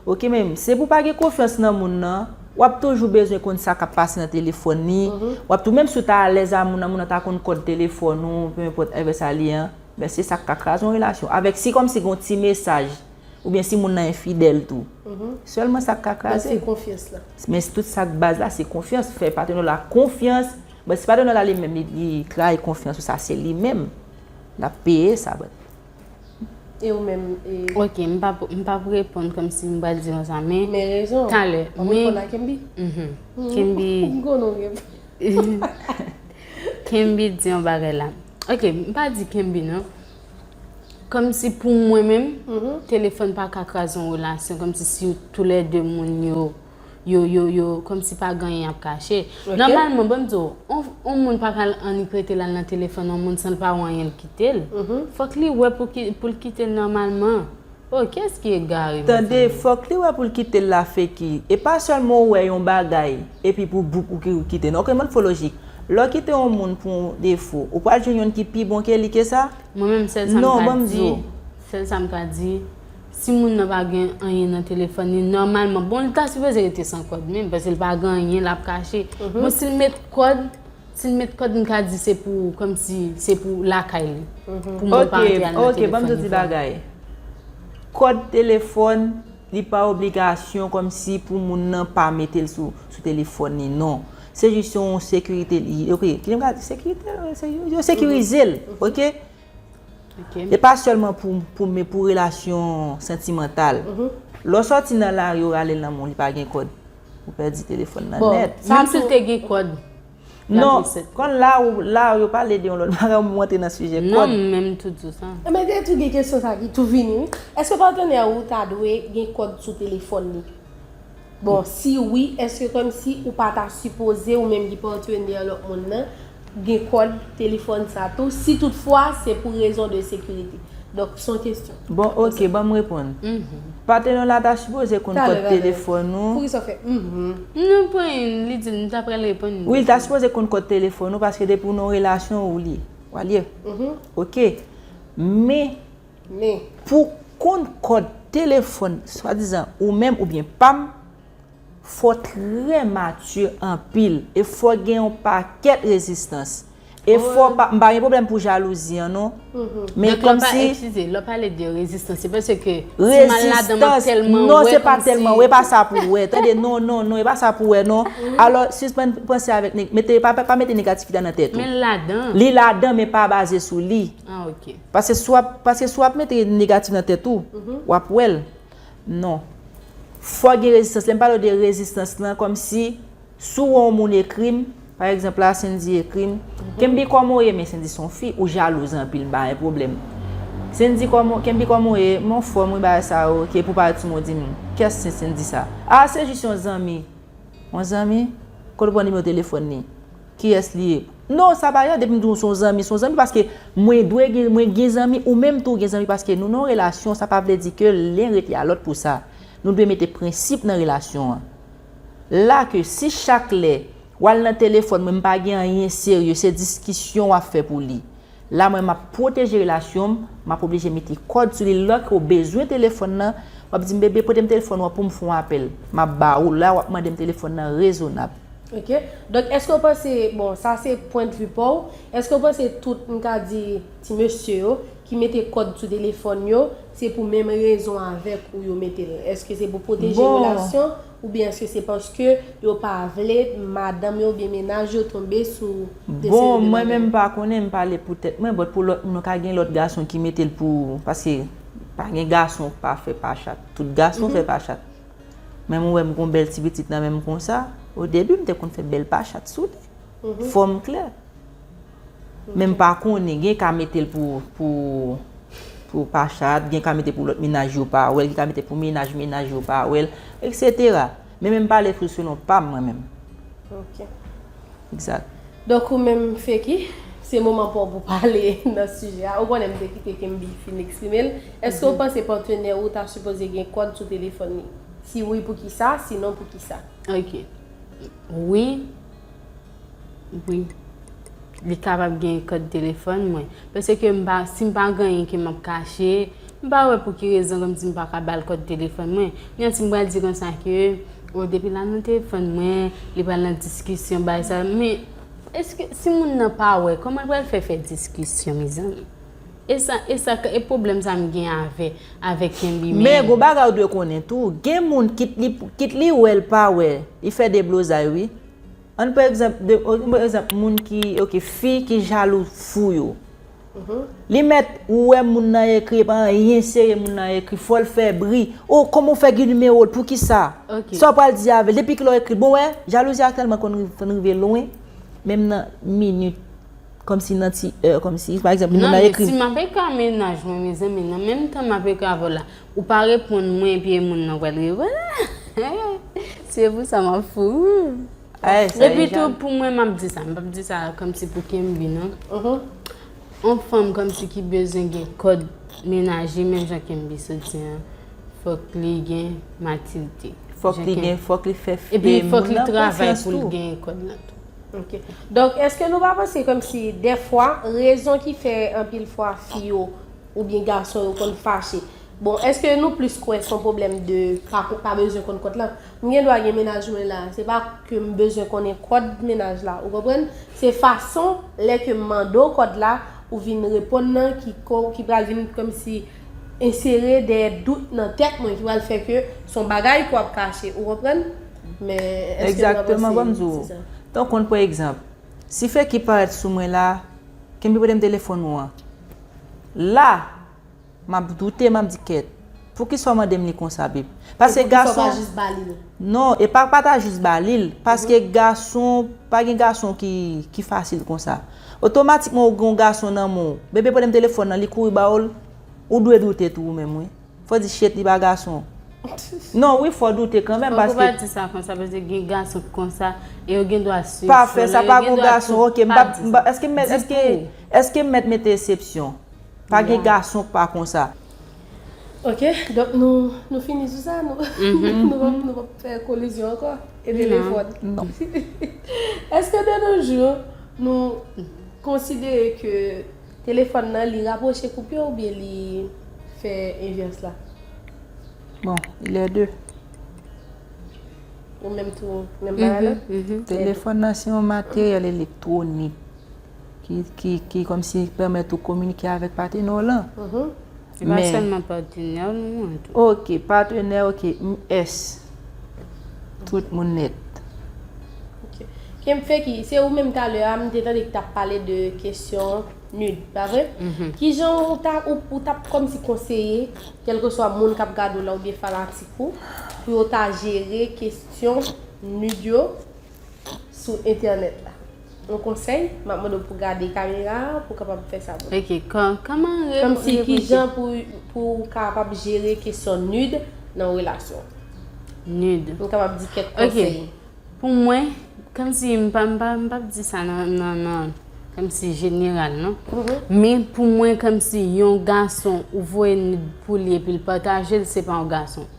Oke, men se pou pa gen konfyans nan moun nan. W ap toujou bezwen konn sa k ap pase nan telefòn li. W ap tou, menm si w ta alèz a moun nan, moun nan ta konn kòd telefòn ou, pe enpòt èvè sa li an. Men se sa k ka kraze yon relasyon. Avèk si kòmsi gen yon ti mesaj, oubyen si moun nan enfidèl tou. Sèlman sa k ka kraze. Se konfyans la. Men tout sa k baz la, se konfyans. Fè patnè w la konfyans. Bon, si patnè w la li menm, li, li trayi konfyans ou, sa se li menm. L ap peye sa, bro. E ou menm? E... Ok, m p ap, m p ap reponn kòmsi m pral di yon sa, men... Men rezon. Talè. Mwen konn a Kenby. Kenby. M konnen w gen. Kenby di yon bagay la. Ok, m pa di Kenby non. Kòmsi pou mwen menm, telefòn pa ka kraze yon relasyon. Kòmsi si toulède moun yo, yo, yo, yo, kòmsi pa gen anyen y ap kache. Nòmalman, ban m di w, yon, yon moun pa ka annik rete l al nan telefòn yon moun san l pa wè anyen l kite l. Fòk li wè pou ki, pou l kite l nòmalman. Oh, kiyès ki egare? Tande, fòk li wè pou l kite l la feki. E pa sèlman w wè yon bagay, epi pou boup ou ki ou kite. Non, ok, mwen fò lojik. Lè w kite yon moun pou yon defo, ou pral jwenn youn ki pi bon ke li ke sa? Mwen menm, sèl sa m ka di, sèl sa m ka di, si moun nan pa gen anyen nan telefòn li, nòmalman, bon, li ta sipoze rete san kòd menm, paske li pa gen anyen l ap kache. Bon, si l met kòd, si l met kòd, m ka di se pou, kòmsi se pou lakay li. Pou moun pa antre al nan telefòn li. Ok, ok, ban m di w ti bagay. Kòd telefòn, li pa obligasyon kòmsi pou moun nan pa mete l sou, sou telefòn li, non. Se jis yon sekirite li, ok, ki jan m ka di, sekirite, se, yo sekirize l, ok? E pa sèlman pou, pou, men pou relasyon santimantal. Lè w sòti nan lari, w rale lanmou, li pa gen kòd. Ou pèdi telefòn nan nèt. Menm si l te gen kòd. Non, konn la ou, la ou yo pale de yon lòt bagay, ou menm w antre nan sijè kòd. Non, m menm tou di w sa. Men te tou gen kesyon sa ki tou vini, wi. Èske patnè ou ta dwe gen kòd sou telefòn li? Bon, si wi, èske kòmsi ou pa ta sipoze, ou menm ki patnè lòt moun nan, gen kòd telefòn sa tou, si toutfwa se pou rezon de sekirite? Donk, se yon kesyon. Bon, ok, ban m reponn. Patnè w la ta sipoze konn kòd telefòn ou. Poukisa w fè? Non, pwen, li di m ta pral reponn. Wi, li ta sipoze konn kòd telefòn ou, paske depi w nan yon relasyon, ou li, w al ye. Ok. Men, Men. Pou konn kòd telefòn, swadizan ou menm oubyen pa m, fò w trè mati anpil e fò w gen yon pakèt rezistans. E fò w pa, m pa gen pwoblèm pou jalouzi an non. Men kòmsi. Eskize, lè w pale de rezistans, se paske ti mal ladan m ap tèlman wè. Non, se pa tèlman wè, e pa sa pou w wè. Tande, non, non, non, e pa sa pou w wè non. Alò, sispann panse avèk neg, mete, pa, pa mete negativite nan tèt ou. Men l ladan. Li ladan, men pa baze sou li. Ah, ok. Paske si w ap, paske si w ap mete negatif nan tèt ou, w ap wè l. Non. Fò gen rezistans. Lè m pale w de rezistans lan, kòmsi si w wè yon moun ekri m, pa egzanp la, Sendy ekri m, Kenby, kòman w ye? Men Sendy se yon fi, ou jalouz anpil, m pa gen pwoblèm. Sendy, kòman, Kenby, kòman w ye? M anfòm wi, bagay sa yo, ok, pou pa di m, ou di m, kiyès se Sendy sa? Ah, se jis yon zanmi. Yon zanmi? Kote w pran nimewo telefòn li? Kiyès li ye? Non, sa pa yon, depi m di w se yon zanmi, se yon zanmi, paske mwen dwe gen, mwen gen zanmi, ou menm tou w gen zanmi, paske nou nan yon relasyon, sa pa vle di ke len rete a lòt pou sa. Nou dwe mete prensip nan relasyon an. La ke si chak lè w al nan telefòn mwen, m pa gen anyen serye, se diskisyon w ap fè pou li. La mwen m ap pwoteje relasyon m, m ap oblije mete kòd sou li. Lè ke w bezwen telefòn nan, w ap di m, bebe, pote m telefòn ou an pou m fè yon apèl. M ap ba ou l, la w ap mande m telefòn nan rezonab. Ok. Donk, èske w panse, bon, sa se pwendvi pa w, èske w panse tout, m ka di, ti mesye yo ki mete kòd sou telefòn yo, se pou menm rezon avèk ou yo mete l? Èske se pou pwoteje relasyon, oubyen èske se paske yo pa vle madanm yo oubyen mennaj yo tonbe sou de seri de bagay? Bon, mwen menm m pa konnen, m pale pou tèt mwen, but pou lòt moun, ka gen lòt gason ki mete l pou, paske pa gen gason k pa fè pa chat. Tout gason fè pa chat. Menm ou wè m gon bèl ti pitit nan men m konsa, o debi m te konn fè bèl pa chat sou li. Fò m klè. Men m pa konnen, gen ka mete l pou, pou, pou pa chat, gen ka mete pou lòt mennaj yo pa wè l, gen ka mete pou mennaj mennaj yo pa wè l, etsetera. Men, men m pale sou selon pa m mwen menm. Ok. Egzak. Donk ou menm, Feki, Se moman pa w pou pale nan sijè a. Ou konnen m te kite Kenby fin eksprime l. Èske w panse patnè ou ta sipoze gen kòd sou telefòn li? Si wi, poukisa? Si non, poukisa? Ok. Wi. Wi. Li kapab gen kòd telefòn mwen. Paske m pa, si m pa gen anyen ke m ap kache, m pa wè pou ki rezon kòmsi m pa ka ba l kòd telefòn mwen. Kounye a si m pral di konsa ke, o, depi l al nan telefòn mwen, li pral nan diskisyon, bagay sa. Men, èske, si moun nan pa wè, kòman l pral fè fè diskisyon, mezanmi? E sa, e sa, e pwoblèm sa m gen avè, avè Kenby, men. Men, gon bagay ou dwe konnen tou, gen moun, kit li, kit li wè l pa wè, li fè deblozay, wi. Ann pran egzanp de, ann pran egzanp moun ki, ok, fi ki jalou fou yo. Li mèt ou wè moun nan ekri, e pa anyen serye moun nan ekri, fò l fè bri. O, kòman w fè gen nimewo l, poukisa? Sa w pral di avè l, depi kilè w ekri l? Bon, wè, jalouzi a tèlman konn rive lwen, menm nan minit, kòmsi nan ti è, kòmsi, pa egzanp, moun nan ekri m. Non, men si m ap ekri a mennaj mwen, mezanmi, nan menm tan m ap ekri avè w la, ou pa reponn mwen, epi e moun nan pral reponn. Se pou sa m ap fou. Epi tou, pou mwen, m ap di sa, m p ap di sa kòmsi pou Kenby, non. On fanm kòmsi ki bezwen gen kòd menaje, menm jan Kenby sot di an, fòk li gen matirite. Fòk li gen, fòk li fè moun nan konfyans tou. Epi fòk li travay pou l gen kòd lan tou. Ok. Donk, èske nou pa panse kòmsi dèfwa, rezon ki fè anpil fwa fi yo oubyen gason yo konn fache, Bon, èske nou plis kwè se yon pwoblèm de pa, pa bezwen konn kòd lan? M gen dwa gen mennaj mwen la, se pa ke m bezwen konnen kòd mennaj la, ou konprann? Se fason, lè ke m mande w kòd la, ou vin reponn nan ki ko, ki pral vin kòmsi ensere dèyè dout nan tèt mwen, ki pral fè ke se yon bagay ke w ap kache, ou konprann? Men, èske nou pa panse se sa? Egzakteman, ban m di w. Tan w konn, pa egzanp, si fè ki parèt sou mwen la, Kenby prete m telefòn ou an. La, M ap doute, m ap di kèt. Poukisa w mande m li konsa, babe? Paske gason. E poukisa w pa jis ba li l? Non, e pa, pa ta jis ba li l. Paske gason, pa gen gason ki, ki fasil konsa. Otomatikman, ou gen yon gason nan men w. Bebe, prete m telefòn nan, li kouri ba w l. Ou dwe doute tou, ou menm, wi. Fò w di, shit, li pa gason. Non, wi, fò w doute kanmenm, paske. Fòk ou pa di sa konsa, paske gen gason ki konsa, e yo gen dwa swiv. Pa fè sa, pa gen gason, ok, m pa, m pa, èske m mèt, èske, èske m mèt mete eksepsyon? Pa gen gason k pa konsa. Ok, donk nou, nou fini sou sa, nou, nou p ap, nou p ap fè kolizyon ankò e telefòn. Non. Èske de nos jours, nou konsidere ke telefòn nan, li rapwoche koup yo oubyen li fè envès la? Bon, les deux. Ou menm tou, menm bagay la? Telefòn nan se yon materyèl elektwonik ki, ki, ki kòmsi pèmèt ou kominike avèk patnè w lan. Se pa sèlman patnè w, non, tou. Ok, patnè, ok, M S. Tout moun nèt. Ok. Kenfeki, se ou menm talè a, m te tande ki t ap pale de kesyon nude, pa vre? Kijan ou ta, ou, ou t ap kòmsi konseye, kèlkeswa moun k ap gade w la oubyen fanatik ou, pou yo ta jere kesyon nude yo sou entènèt la? Yon konsèy, m ap mande w pou gade kamera a, pou w kapab fè sa pou nou. Ok, kò-, kòman re-, Kòmsi, repete. Kijan pou, pou w kapab jere kesyon nude nan relasyon w? Nude. M kapab di kèk konsèy. Ok. Pou mwen, kòmsi m pa, m pa, m p ap di sa nan, nan, nan, kòmsi jeneral, non. Men pou mwen, kòmsi yon gason, ou voye nude pou li epi l pataje l, se pa yon gason.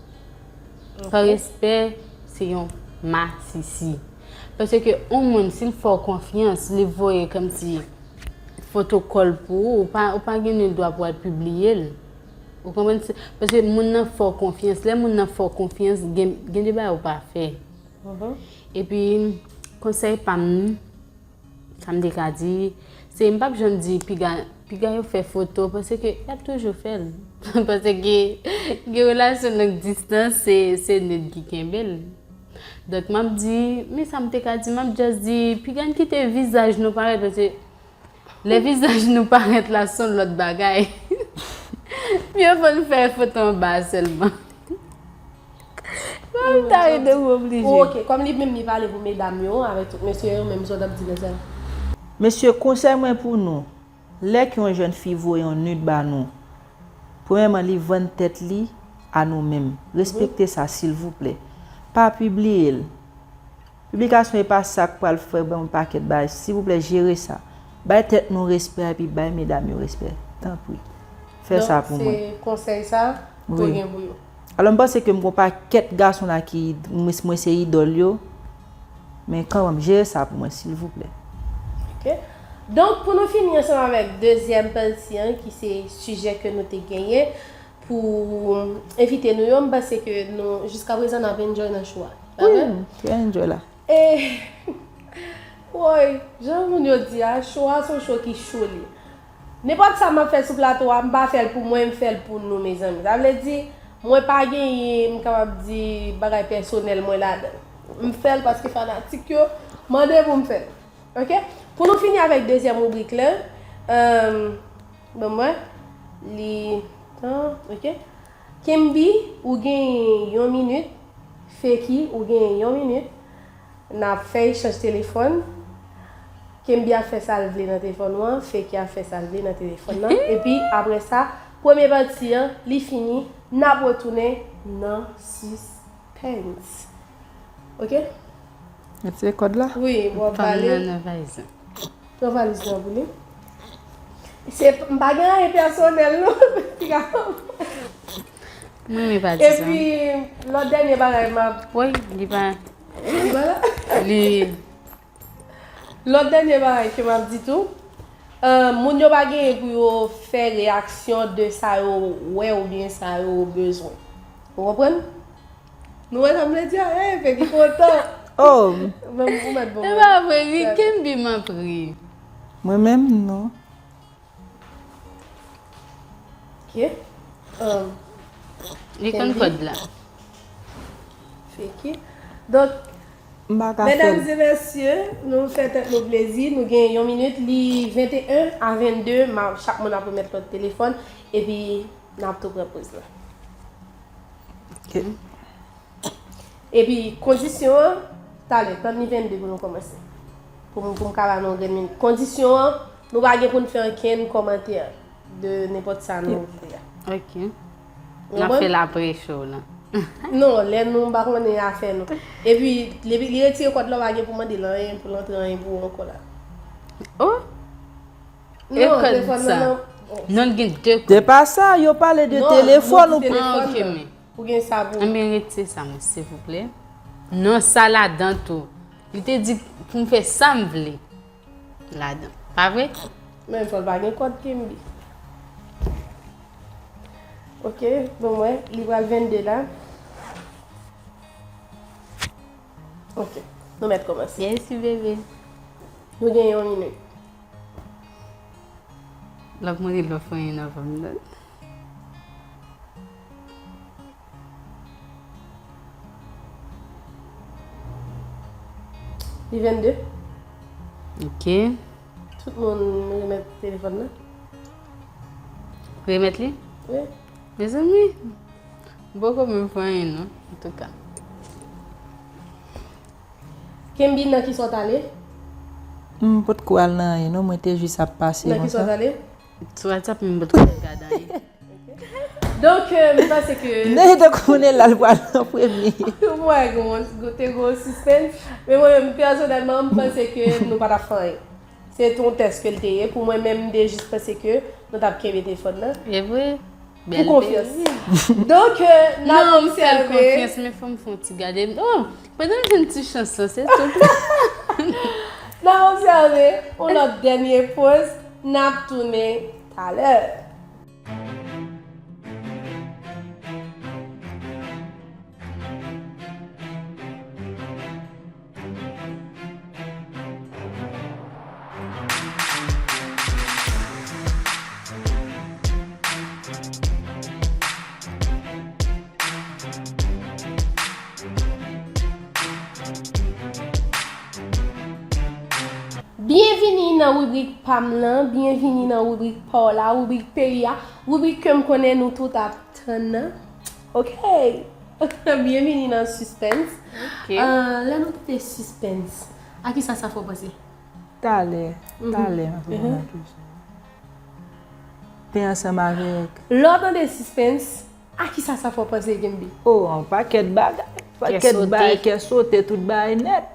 Ok. Pa respè, se yon masisi. Paske yon moun, si l fè w konfyans, li voye kòmsi foto kò l pou ou, ou pa, ou pa gen nil dwa pou w al pibliye l. Ou konprann? Se, paske moun nan fè w konfyans. Lè moun nan fè w konfyans, gen, gen de bagay ou pa fè. Epi, konsèy pa m, sa m te ka di, se m p ap janm di piga, piga yo fè foto, paske y ap toujou fè l. Paske gen relasyon long distans, se, se nude ki kenbe l. Donk, m ap di, men sa m te ka di, m ap just di, piga n kite vizaj nou parèt, paske lè vizaj nou parèt la, se yon lòt bagay. Pye fò n fè foto anba a sèlman. Mwen ta rete m oblije. Ok, kòm li menm li pale pou medam yo, avèk tout mesye yo, menm sa w t ap di nan sa. Mesye, konsèy mwen pou nou, lè ke yon jèn fi voye yon nude ba nou, premyèman, li vann tèt li a nou menm. Respekte sa, silvouplè. Pa pibliye l. Piblikasyon e pa sa k pral fè ban yon pakèt bagay. Silvouplè, jere sa. Bay tèt nou respè epi bay medam yo respè. Tanpri. Fè sa pou mwen. Donk, se konsèy sa, to gen pou yo. Alò, m panse ke m gon pakèt gason la ki, mwen, mwen se idòl yo. Men kanmenm, jere sa pou mwen, silvouplè. Ok. Donk, pou nou fini ansanm avèk dezyèm pati an, ki se sijè ke nou te genyen, pou envite nou yo, m panse ke nou, jiskaprezan, n ap enjoy nan show a. Pa vre? Wi, m te enjoy la. E, woy, jan moun yo di a, show a se yon show ki cho li. Nenpòt sa m ap fè sou plato a, m pa fè l pou mwen, m fè l pou nou, mezanmi. Sa vle di, mwen pa genyen, m kapab di, bagay pèsonèl mwen ladan l. M fè l paske fanatik yo mande pou m fè l. Ok? Pou nou fini avèk dezyèm ribrik la, euh, ban mwen li tan, ok? Kenbi, ou gen yon minit. Feki, ou gen yon minit. N ap fè echanj telefòn. Kenbi ap fè sa l vle nan telefòn ou an, Feki ap fè sa l vle nan telefòn nan. Epi, apre sa, premye pati an, li fini, n ap retounen nan sis Pens. Ok? Retire kòd la. Wi, w ap pale. Pran valiz lan pou li. Se, m pa gen anyen pèsonèl, non. Piga. Mwen, mwen pa di sa. Epi, lòt dènye bagay, m ap... Wi, li pa... Li pa la? Li Lòt dènye bagay ke m ap di tou, euh, moun yo pa genyen pou yo fè reyaksyon de sa yo wè oubyen sa yo bezwen. Ou konprann? Nou wè sa m vle di a? Eh, Feki kontan. Oh. Ou mèt ban mwen. E pa vre, ri, Kenbi m ap ri. Mwen menm, non. Ok. Um, li konn kòd la. Feki. Donk, medam e mesye, nou fè tèt nou plezi, nou gen yon minit, li venteyen a vennde, ma, chak moun ap remèt lòt telefòn, epi n ap tou pran poz la. Ok. Epi, kondisyon an, talè, tann li vennde pou nou kòmanse. Pou m, pou m ka ba nou yon grenn minit. Kondisyon an, nou pa gen pou n fè ankenn kòmantè de nenpòt sa nou vle a. Ok. N ap fè l apre show la. Non, lè nou, m pa konnen afè nou. Epi, li, li retire kòd la, w pa gen pou mande l anyen, pou l antre anyen pou ou ankò la. Oh! E kòd sa? Non, l gen de kòd. Se pa sa, yo pale de telefòn ou... Ah, ok, men. Ou gen sa pou... Anben, retire sa, mwen, silvouplè. Non, sa ladan tou. Li te di pou m fè sa m vle ladan. Pa vre? Men fò l pa gen kòd, Kenbi. Ok, bon, mwen, li pral vennde la. Ok, nou mèt kòmanse. Mèsi, bebe. Nou gen yon minit. L ap mande lè w fè anyen nan fanm nan. Li vennde. Ok. Tout moun remèt telefòn nan. Remèt li? Wi. Mezanmi, m poko menm fè anyen non, antouka. Kenbi, nan kisa w t ale? M potko al nan anyen non, mwen te jis ap pase konsa. Nan kisa w t ale? Sou WhatsApp, men m potko gade anyen. Donk, euh, m panse ke... Nèg tankou Nella l pral nan premye. Mwen, gon, te gon sispens. Men mwen menm, pèsonèlman, m panse ke nou pa t ap fè anyen. Se te yon tès ke l te ye. Pou mwen menm, m te jis panse ke nou t ap kenbe telefòn nan. E vre? Pou konfyans. Donk, euh, n ap obsève. Non, m fè l konfyans, men fò m fè yon ti gade. Oh, pandan m jwenn ti chans lan, se tout. N ap obsève yon lòt dènye poz. N ap tounen talè. Byenvini nan ribrik pa m lan, byenvini nan ribrik pa w la, ribrik peyi a, ribrik ke m konnen nou tout ap tann nan. Ok. Byenvini nan Sispens. Ok. Euh, lè nou tande sispens, a kisa sa fè w panse? Talè, talè, m ap reponn nan kesyon. Te ansanm avèk... Lè w tande sispens, a kisa sa fè w panse, Kenbi? Oh, yon pakèt bagay. Pakèt bagay, kè sote, tout bagay nèt.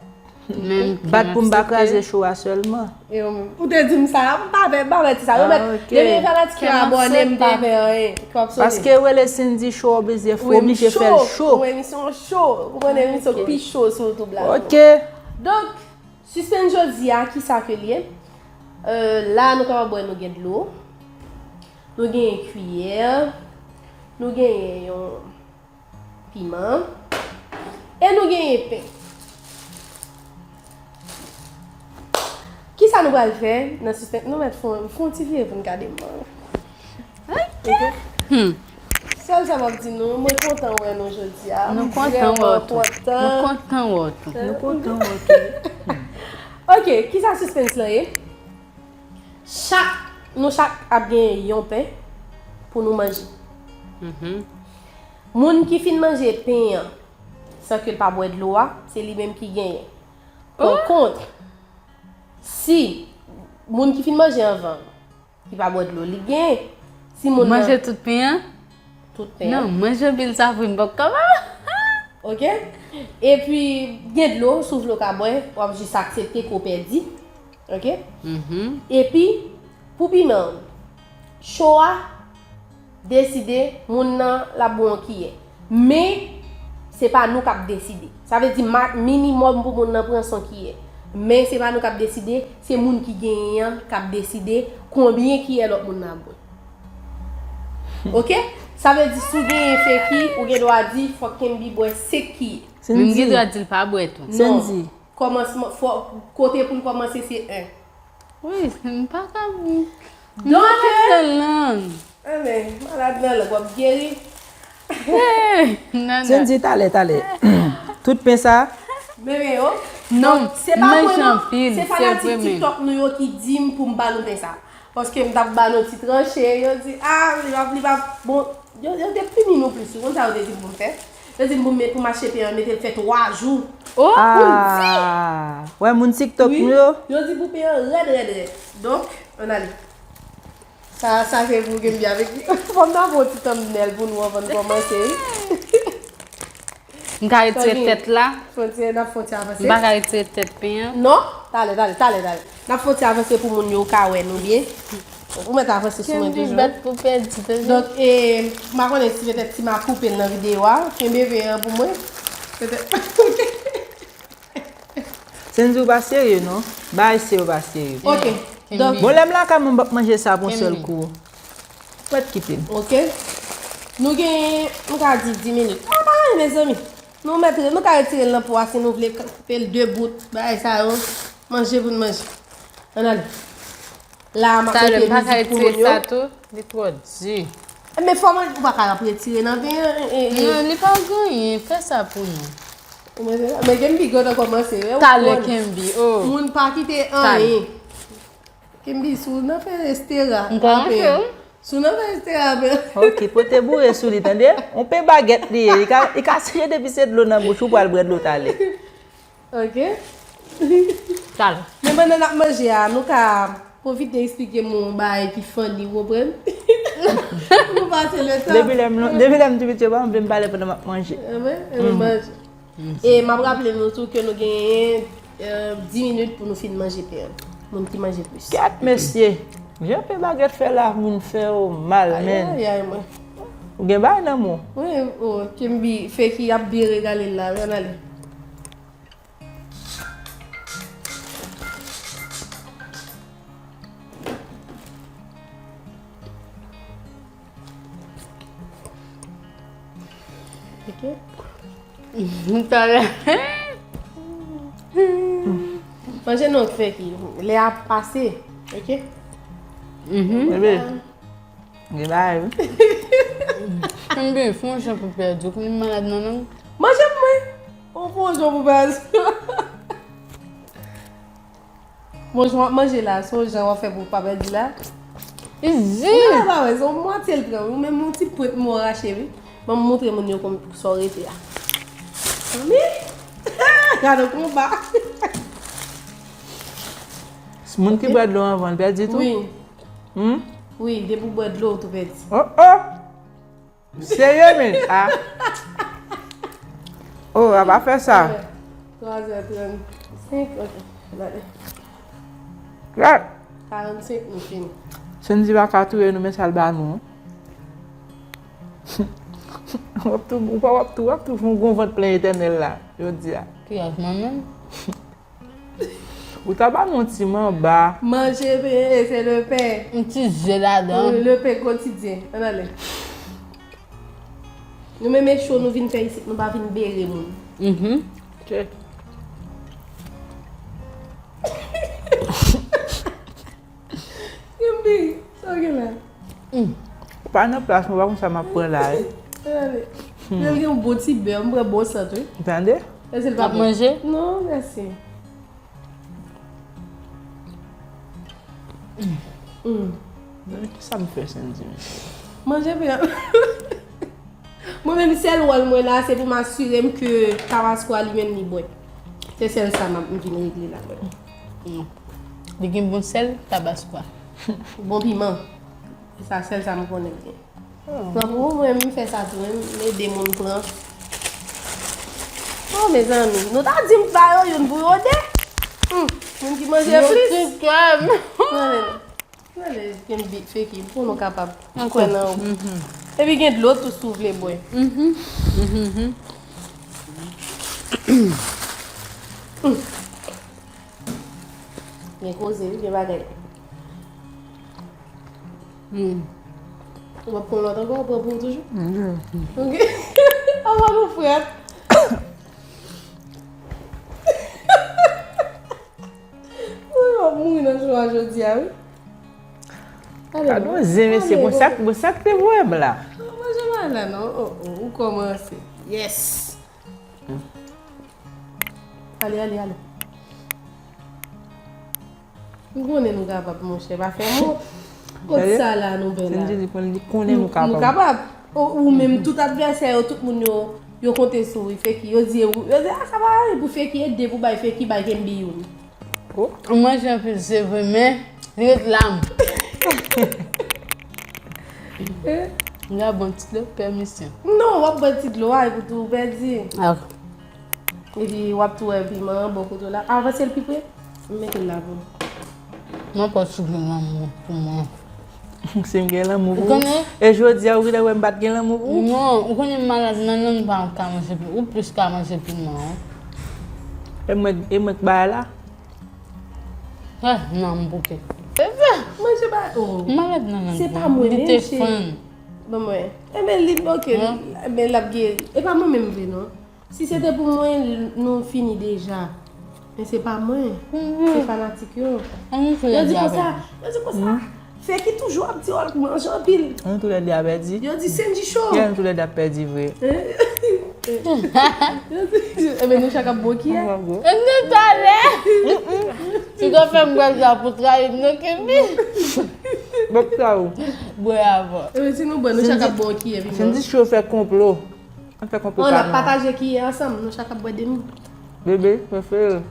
Bat pou m pa kraze show a sèlman. E ou menm? Ou te di m sa, m pa fè, m pa fè ti sa. Yo mèt, depi fanatik yo abòne, m pa fè anyen. K ap sonnen. Paske w rele Cindy Show oblije, oblije fè l cho. Yon emisyon cho. Ou konn emisyon k pi cho sou YouTube la. Ok. Donk, sispenn jodi a, kisa ke l ye? Euh, la, nou kapab wè nou gen dlo. Nou genyen kiyè. Nou genyen yon piman. E nou genyen pen. Kisa nou pral fè nan sispenn? Nou mèt fè yon, fè yon ti vire pou n gade m. Ok. Sèl sa m ap di nou, mwen kontan wè nou jodi a. Nou kontan wè w tou. Nou kontan wè w tou. Nou kontan wè w tou. Ok, kisa sispenn lan ye? Chak, nou chak ap genyen yon pen pou nou manje. Moun ki fin manje pen an, san ke l pa bwè dlo a, se li menm ki genyen. Pankont, si moun ki fin manje anvan, ki pa bwè dlo, li genyen. Si moun nan manje tout pen an? Tout pen an. Non, manje pil sa vre, m poko kapab. Ok? Epi, gen dlo, si w vle w ka bwè, w ap jis aksepte ke w pèdi. Ok? Epi, pou piman an, cho a, deside, moun nan l ap bwè yon kiyè. Men, se pa nou k ap deside. Sa vle di, ma-, minimòm pou moun nan pran se yon kiyè. Men, se pa nou k ap deside, se moun ki genyen an k ap deside konbyen kiyè lòt moun nan ap bwè. Ok? Sa vle di, si w genyen feki, ou gen dwa di, fòk Kenby bwè senk kiyè. Men m gen dwa di l pa bwè tou. Non. Kòmansman, fò, kote pou l kòmanse, se en. Wi, m pa ka. Donk, malad nan lang. Enben, malad nan lang, w ap geri. Hey, nana. Cindy, talè, talè. Tout pen sa? Bebe yo. Non, donk, se pa mwen non, se fanatik TikTok nou yo ki di m pou m ba nou pen sa. Paske m t ap ba nou ti tranche, yo di, ah, li p ap, li p ap, bon, yo, yo te pini nou plis, ou konn sa yo te di m pou m fè? Yo di m pou m met, pou m achte pen an, mete l fè twa jou. Oh! Pou m di! Ah, wè moun TikTok nou yo? Wi, yo di pou pen an rèd, rèd, rèd. Donk, ann ale. Sa, sa se pou Kenby avèk li. Fò m ta fè yon ti thumbnail pou nou anvan n kòmanse, wi. M ka retire tèt la? Fè yon ti, n ap fè yon ti avanse. M pa ka retire tèt pen an? Non, talè, talè, talè, talè. N ap fè yon ti avanse pou moun yo ka wè nou byen. Ou mèt avanse sou mwen toujou. Kenby bat pou pèdi, tande. Donk, e, m pa konnen si petèt si m a koupe l nan videyo a, kenbe pen an pou mwen. Petèt. Cindy, ou pa serye non. Bagay serye, ou pa serye. Ok. Donk, bon, lè m lakay mwen, m p ap manje sa pou yon sèl kou. Mèt kite l. Ok. Nou gen, m ka di dis minit. Sa pa anyen, mezanmi. Nou mèt, nou ka retire l nan po a si nou vle, koupe l de bout, bagay sa yo. Manje pou n manje. Ann ale. La, m ap mete mizik pou moun yo. Talè, m pa ka retire sa tou, li twò di. Men fò mwen, ou pa ka ap retire nan pen an, e, e. Non, li pa gen anyen, fè sa pou nou. Ou manje la? Men Kenby gentan kòmanse, wè, ou konn. Talè, Kenby, oh. Moun pa kite anyen. Kenby, si w nan fè estera, m kòmanse, wi. Si w nan fè estera, pen. Ok, pote boure sou li, tande? On pen bagèt li ye, li ka, li ka sonje depi se dlo nan bouch ou pral bwè dlo talè. Ok. Talè. Men pandan n ap manje a, nou ka pwofite eksplike moun yon bagay ki funny, ou konprann? Pou nou pase letan. Depi lè m, depi lè m tou piti, yo pa anvi m pale pandan m ap manje. Anben, anben manje. E m ap raple nou tou ke nou genyen, euh, dis minit pou nou fin manje pen an. Moun ki manje plis. Kèt, mesye! Jan pen bagèt fè la, moun fè yo mal, men. Ayayay, mwen. Ou gen bagay nan men w. Wi, oh, Kenby, fè ki ap byen regale l la, wi, ann ale. Ok. Talè. Manje non, fè ki lè a pase, ok? Mhm. Bebe. Gen bagay, wi. Kenby, fè yon jan pou pèdi, ou konn malad nan lang. Manje pou mwen. Ou fè yon jan pou pèdi. Bon, jan w ap manje la, se yon jan w ap fè pou w pa pèdi la. Izi! Ou pa wè, se yon mwatye l pran, wi. Ou menm yon ti pwent mwen rache, wi. Ban m montre moun yo kon, sa w rete a. Zanmi! Gade yon konba! Moun ki bwè dlo anvan, l pèdi tou? Wi. Hmm? Wi, depi w bwè dlo, w tou pèdi. Oh, oh! Serye, men? Ah. Oh, a pa fè sa. Twa zè trannsenk, ok. Gade. Gad! Karannsenk, nou fini. Sendy pa ka touye nou, men sa l ba nou. W ap tou, ou pa w ap tou, w ap tou fè yon gwo vant plen etènèl la, jodi a. Kiyès, mwen menm? Ou ta ba nou yon ti manba. Manje pen, se le pen. Yon ti ze ladan. Wi, le pen kotidyen. Ann ale. Nou menm e cho nou vin fè isit, nou pa vin bere moun. Mhm. Kenbe, sa w gen la? Mm. Ou pa nan plas mwen, ou pa konn sa m ap pran la, wi. Ann ale. Lè l gen yon bon ti bè, m pran bon sant, wi. Ou tande? Èske l pa bon? W ap manje? Non, mèsi. Mm. Sa m fè Sendy, mesye? Manje pen. Mwen menm, sèl wòl mwen la, se pou m asire m ke Tabasco a li menm li bwè. Se sèl sa m ap, m vin regle la, mwen. Mm. Li gen bon sèl, Tabasco a. Bon piman. Se sa, sèl sa m konnen l gen. Nan pou ou, mwen, m fè sa tou, m ede moun pran. Oh, mezanmi, nou ta di m ba yo youn pou yo de. Hmm, moun ki manje plis. Yo ti kè m. Ann ale, ann ale, kenbe, Feki, pou nou kapab. M kwè nan ou. Mhm. Epi gen dlo tou si w vle bwè. Mhm. Mhm. Hmm. Gen koze, wi, gen bagay. Hmm. Ou ap pran lòt ankò, ou pran pou ou toujou? Mhm. Ok. Avan nou frèt. Wi, w ap mouri nan cho a jodi a, wi. Ale, gad yon zen, mesye. Ale, bon, sa, bon, sa k te voye m la? Manje pa la, non. Oh, oh, ou kòmanse. Yes. Ale, ale, ale. M konnen nou kapab, monchè. Pa fè mo. Kot sa la nou fè la? Sendy di konnen, li konnen nou kapab. Nou kapab. Ou, ou menm, tout advèsè yo, tout moun yo, yo konte sou ou, Feki. Yo di, yo di, a, sa pa anyen pou Feki, ede pou bay Feki, bay Kenbi youn. Oh. Ou manje anpil, se vre, men li ret la. Eh? M ka bon ti dlo, pèmisyon. Non, w ap bwè ti dlo a, epi tou ou pèdi. Ah. Epi w ap tou wè piman an bò kote w la. Avanse l pi pre. M mete l la pou ou. Mwen pa sou gen lanmou pou mwen. Si m gen lanmou pou ou. Ou konnen? E jodi a, ou vin wè m pa t gen lanmou pou ou? Non, ou konnen m malad nan lang, m pa ka manje pi. Ou plis ka manje piman, wi. E mwen, e mwen k bay la? Ah, non, m bouke. Manje pa, oh. M malad nan lang. Se pa mwen menm, cheri. Li te fann. Ban mwen. Enben, li, ok, enben, l ap geri. E pa mwen menm vre, non. Si se te pou mwen, nou fini deja. Men se pa mwen. Se fanatik yo. Yo di konsa, yo di konsa. Feki toujou ap di, oh, l manje anpil. Nou toulède a pèdi. Yo di Sendy cho. Kiyès nou toulède ap pèdi vre? Yo di, enben, nou chak ap bwè kiyè. Enben talè. Si w fè m bwè sa pou trayi m, non, Kenbi. Bwè sa ou. Bwè avan. Enben, si nou bwè, nou chak ap bwè kiyè, pi Sendy cho fè konplo. Ann fè konplo pa nou. N ap pataje kiyè ansanm, nou chak ap bwè demi. Bebe, prefere.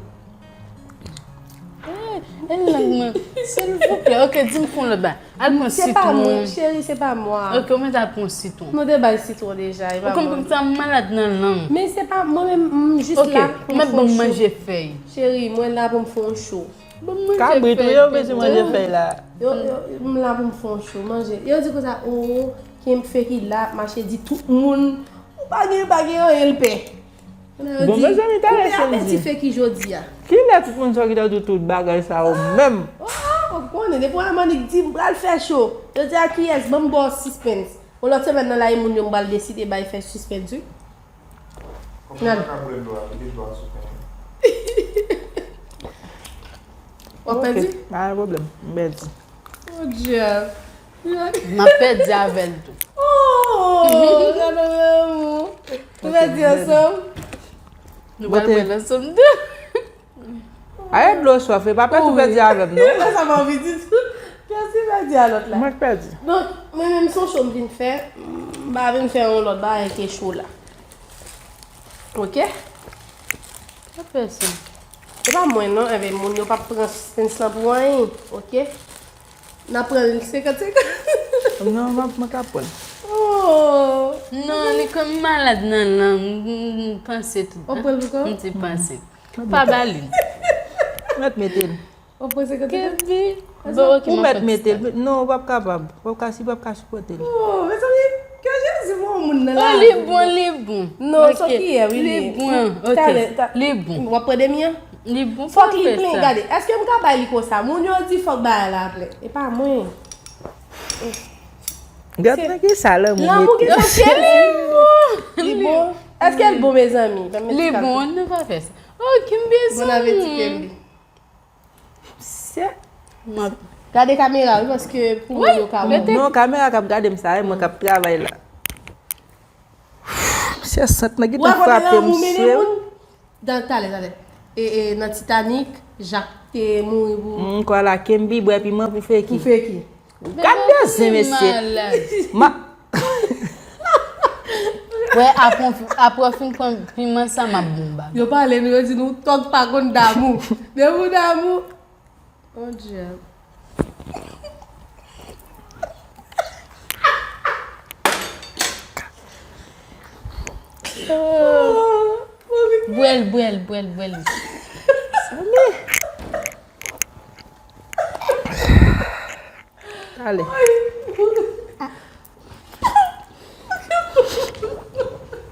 Eh, e lang mwen. Silvouplè. Ok, di m fon lòt bagay. Al pran sitwon. Se pa mwen, cheri, se pa mwen. Ok, ou mèt al pran sitwon. Nou te bay sitwon deja, e pa mwen. Ou konprann sa, m malad nan lang. Men se pa mwen menm, m jis la pou m fè yon cho. Ok, mwen ban m manje fèy. Cheri, mwen la pou m fè yon cho. Ban m manje fèy. Kabrit, wi, yo bezwen manje fèy la. Yo, yo, m la pou m fè yon cho, manje. Yo di konsa, oh, Kenbi Feki la, mache di tout moun, ou pa gen, pa gen anyen l pè. Bon, mezanmi, talè Sendy. Ou pèdi Feki jodi a. Kilè tout moun sa ki ta di tout bagay sa yo menm? Oh, oh, ou konnen, depi w annik di m pral fè cho. Yo di a kiyès, ban m ba w sispens. Yon lòt semèn nan la, e moun yo m pral deside bay fè sispens, wi. Kòman m pa ka bwè dlo a, kite dlo a sou pen an. W ap pèdi? Ok, pa gen pwoblèm, m pèdi. Oh, Dieu. M ap pèdi avè l tou. Oh, gade lanmou. Nou pèdi ansanm? Nou pral bwè l ansanm tou. Aye dlo swaf, e pa pèdi ou pèdi avè m, non. Sa m anvi di tou. Pèdi, pèdi a lòt la. Mwen k pèdi. Donk, mwen menm, se yon cho m vin fè. M pa vin fè yon lòt bagay ke cho la. Ok? Pa pèdi. E pa mwen, non. Enben, moun yo p ap pran sispens lan pou anyen. Ok? N ap pran l senkant senkant. Non, m ap, mwen ka pran l. Oh. Non, li konn malad nan lang, m, m, m panse tout. W ap pran l pou kò w? M te panse. Pa ba li. Mèt mete l. Ou panse ke te Kenbe. Bon, ok, Ou m mèt ap mete fè l. Non, ou p ap kapab. Ou p ap ka, si w p ap ka sipòte l. Oh, mezanmi, ke Jezi voye yon moun nan Oh, la. Li bon, li bon. Non, Ok. sòt ki yè, wi. Li bon. Ok. Talè, ta- Li bon. W ap pran demi an? Li bon. Fòk pa li fè plen, sa. Gade. Èske m ka bay li konsa? Moun yo di fòk bagay la plen. E pa mwen. Gad nan ki sa lanmou Lanmou mete. gen santi. Li bon. Èske l bon, mezanmi? Ban m Li ti bon, nou pa fè sa. Oh, Kimbi Bon apeti, Kenbi. Se- M ap Gade kamera, wi, paske pou moun yo ka wè. mete- Non, kamera k ap gade m sa, e mwen k ap travay la. Se sant nan Ou gentan wè kote frape lanmou m mennen se. Moun? Dan, talè, talè. E, e, nan Titanic, Jak te mouri pou. Mm, kwa la, Kenbi, bwè piman pou feki. Pou feki. Gad de zen, mesye. Malad. Ma, Wè, apre, apre w fin pran piman sa, m ap bon bag. Yo pale nou, yo di nou tòg pa konn damou. Depi w damou. Oh, Dieu. Bwè l, bwè l, bwè l, bwè l. Ale.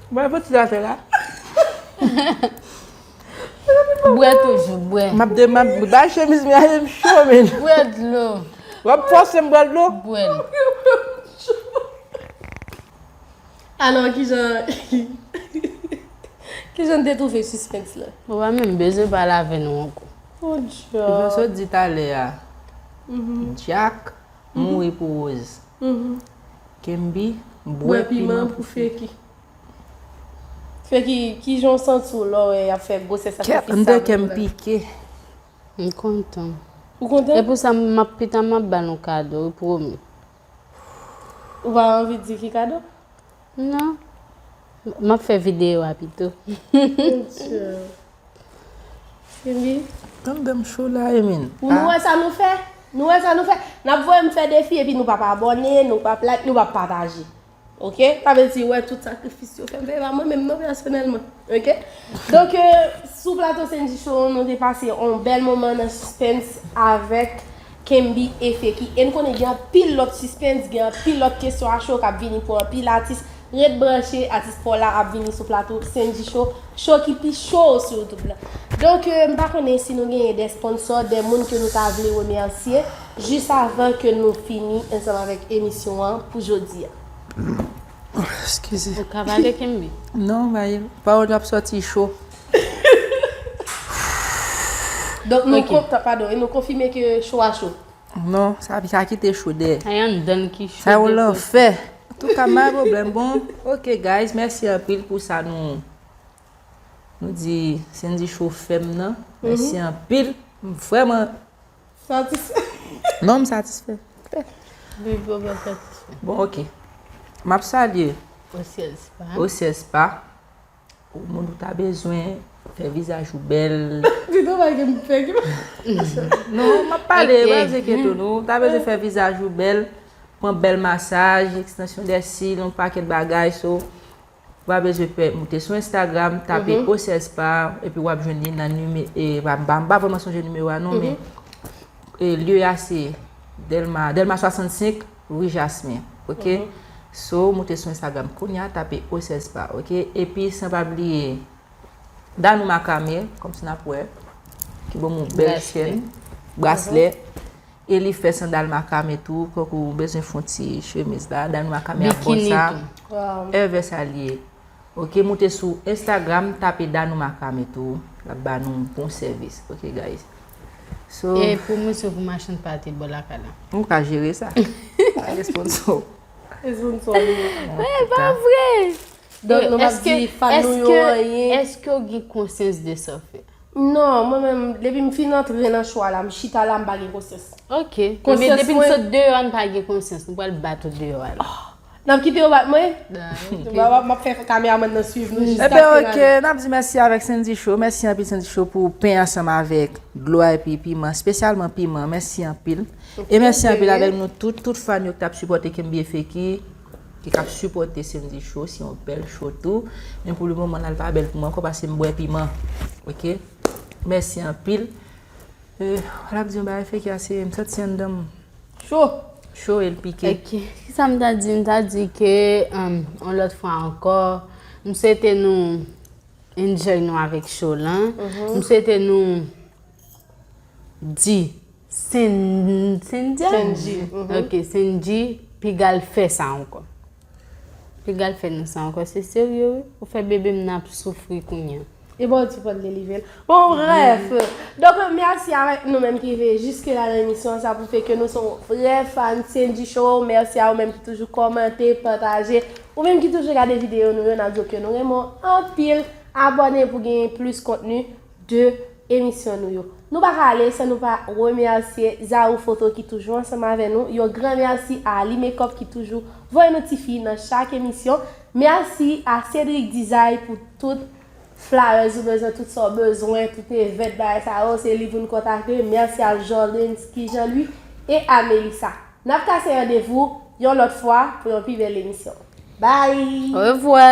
Mwen pou ti zafè la. Bwè toujou, bwè. M ap de, m ap bay chemiz mwen ale m cho, men. Bwè dlo. W ap fòse m bwè dlo. Bwè l. Alò, kijan, kijan n te twouve sispens la? Ou pa menm bezwen pale avè nou ankò. Oh, Jan sot di talè a. Jack mouri pou Rose. Kenbi bwè piman pou Feki. Feki, kijan w santi w lè w wè y ap fè gwosès sa fè Kèt, fi m sa de kè m mouri la? Pike. M kontan. Ou kontan? E pou sa, m ap pita, m ap ba nou kado, wi, pwomi. Ou pa anvi di ki kado? Non. M ap fè videyo a pito. Mon Dieu. Kenbi? Tande m cho la, Emin. Ou nou wè sa nou fè? Nou wè sa nou fè? N ap voye m fè defi epi nou p ap abòne, nou p ap like, nou p ap pataje. Ok? Sa vle di, wè, tout sakrifis yo fè m fè, e pa mwen menm non, pèsonèlman. Ok? Donk, euh, sou plato Sendy Show, nou te pase yon bèl moman nan sispens avèk Kenbi e Feki. E n konnen gen anpil lòt sispens, gen anpil lòt kesyon a cho k ap vini pou anpil atis. Ret branche, atis pa w la ap vini sou plato Sendy Show, show ki pi cho sou YouTube la. Donk, euh, m pa konnen si nou genyen de sponsò, de moun ke nou ta vle remèsye, jis avan ke nou fini ansanm avèk emisyon an pou jodi a. Eskize. Ou ka pale, Kenbi? Non, bay, pawòl yo ap sòti cho. Donk, nou Ok. kontan, padon, e nou konfime ke cho a cho. Non, sa, sa kite cho dèyè. Ay anndan ki cho. Sa yon depo. Lanfè. Antouka, pa pwoblèm. Bon, ok, guys, mèsi anpil pou sa nou, nou di Sendy Show fè m nan. Mèsi anpil. M vrèman Satisfè. Non, m satisfè. Viv ou pa satisfè. Bon, ok. M ap salye Osyèl spa. Osyèl Spa. Ou moun ou ta bezwen fè vizaj ou bèl. Pito pa gen m fè ki. Non, m ap pale, Ok. pa enkyete w, non. Ou ta bezwen fè vizaj ou bèl, pran bèl masaj, ekstansyon de sil, yon pakèt bagay, so, ou pa bezwen pè, moute sou Instagram, tape Osyèl Spa, epi w ap jwenn li nan nime, e, pa, pa, m pa vrèman sonje nimewo a, non, men, e, lye a se Dèlma, Dèlma swasannsenk, Ri Jasmen, ok? So, moute sou Instagram kounye a, tape Osyèl Spa, ok? Epi, san pa bliye, Danou Makame, kòmsi n ap wè, ki ban m yon bèl Braslè. Chèn, braslè, e li fè sandal makame tou, kòk ou bezwen fè yon ti chemiz la, Danou Makame ap bon Bikini sa. tou. Wow. Èvè sa l ye. Ok, moute sou Instagram, tape Danou Makame tou, l ap ba nou bon sèvis. Ok, guys. So, E pwomosyon pou machann pate bò lakay la. ou ka jere sa. Pa gen sponsor. E sponsor nou. E pa vre! Donk, nou p ap Èske- di fan nou yo èske- anyen. Èske w gen konsyans de sa w fè? Non, mwen menm, depi m fin antre nan cho a la, m chita la, m pa gen konsyans. Ok. Konsyans Men depi n mwen- sot deyò a, n pa gen konsyans. Nou pral bat ou deyò a la. N ap kite yo bat mwen? Da, M ap, m ap fè kameramann nan swiv nou jiska Ebyen, fin ok, ane. n ap di mèsi avèk Sendy Show. Mèsi anpil, Sendy Show, pou pen ansanm avèk dlo a epi piman, espesyalman piman. Mèsi anpil. E mèsi anpil avèk nou tout, tout fan yo ki t ap sipòte Kenbi e Feki, ki t ap sipòte Sendy Show. Se yon bèl show tou. Men pou le moman, l pa bèl pou mwen ankò paske m bwè piman. Ok? Mèsi anpil. Euh, w ap di yon bagay fè ki ase, m santi anndan m Cho. Cho e l pike. Ok. Kisa m ta di? M ta di ke um, yon lòt fwa ankò, m swete nou enjoy nou avèk show lan. M swete nou di Sen- Sendy. Sendy. Ok, Sendy, piga l fè sa ankò. Piga l fè nou sa ankò. Se serye, wi. Ou fè bebe m nan ap soufri kounye a. E bon, ti pral delivre l. Bon, bref. Donk, mèsi avèk nou menm ki rive jiske la nan emisyon sa pou fè ke nou se yon vrè fan Sendy Show. Mèsi a ou menm ki toujou kòmante, pataje. Ou menm ki toujou gade videyo nou yo, n ap di w ke nou renmen w anpil. Abòne pou genyen plis kontni de emisyon nou yo. Nou pa ka ale san nou pa remèsye Zarou Foto ki toujou ansanm avè nou. Yon gran mèsi a Ali Makeup ki toujou voye nou tifi nan chak emisyon. Mèsi a Cedric Design pou tout flyers ou bezwen, tout sa w bezwen, tout event bagay sa yo, se li pou n kontakte. Mèsi a Jordanski Jean Louis e a Melissa. N ap kase randevou yon lòt fwa pou yon pi bèl emisyon. Bye! Orevwa!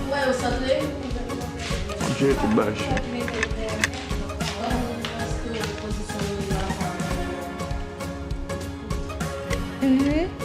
Mwen yo santre. Jere tout bagay. Mhm.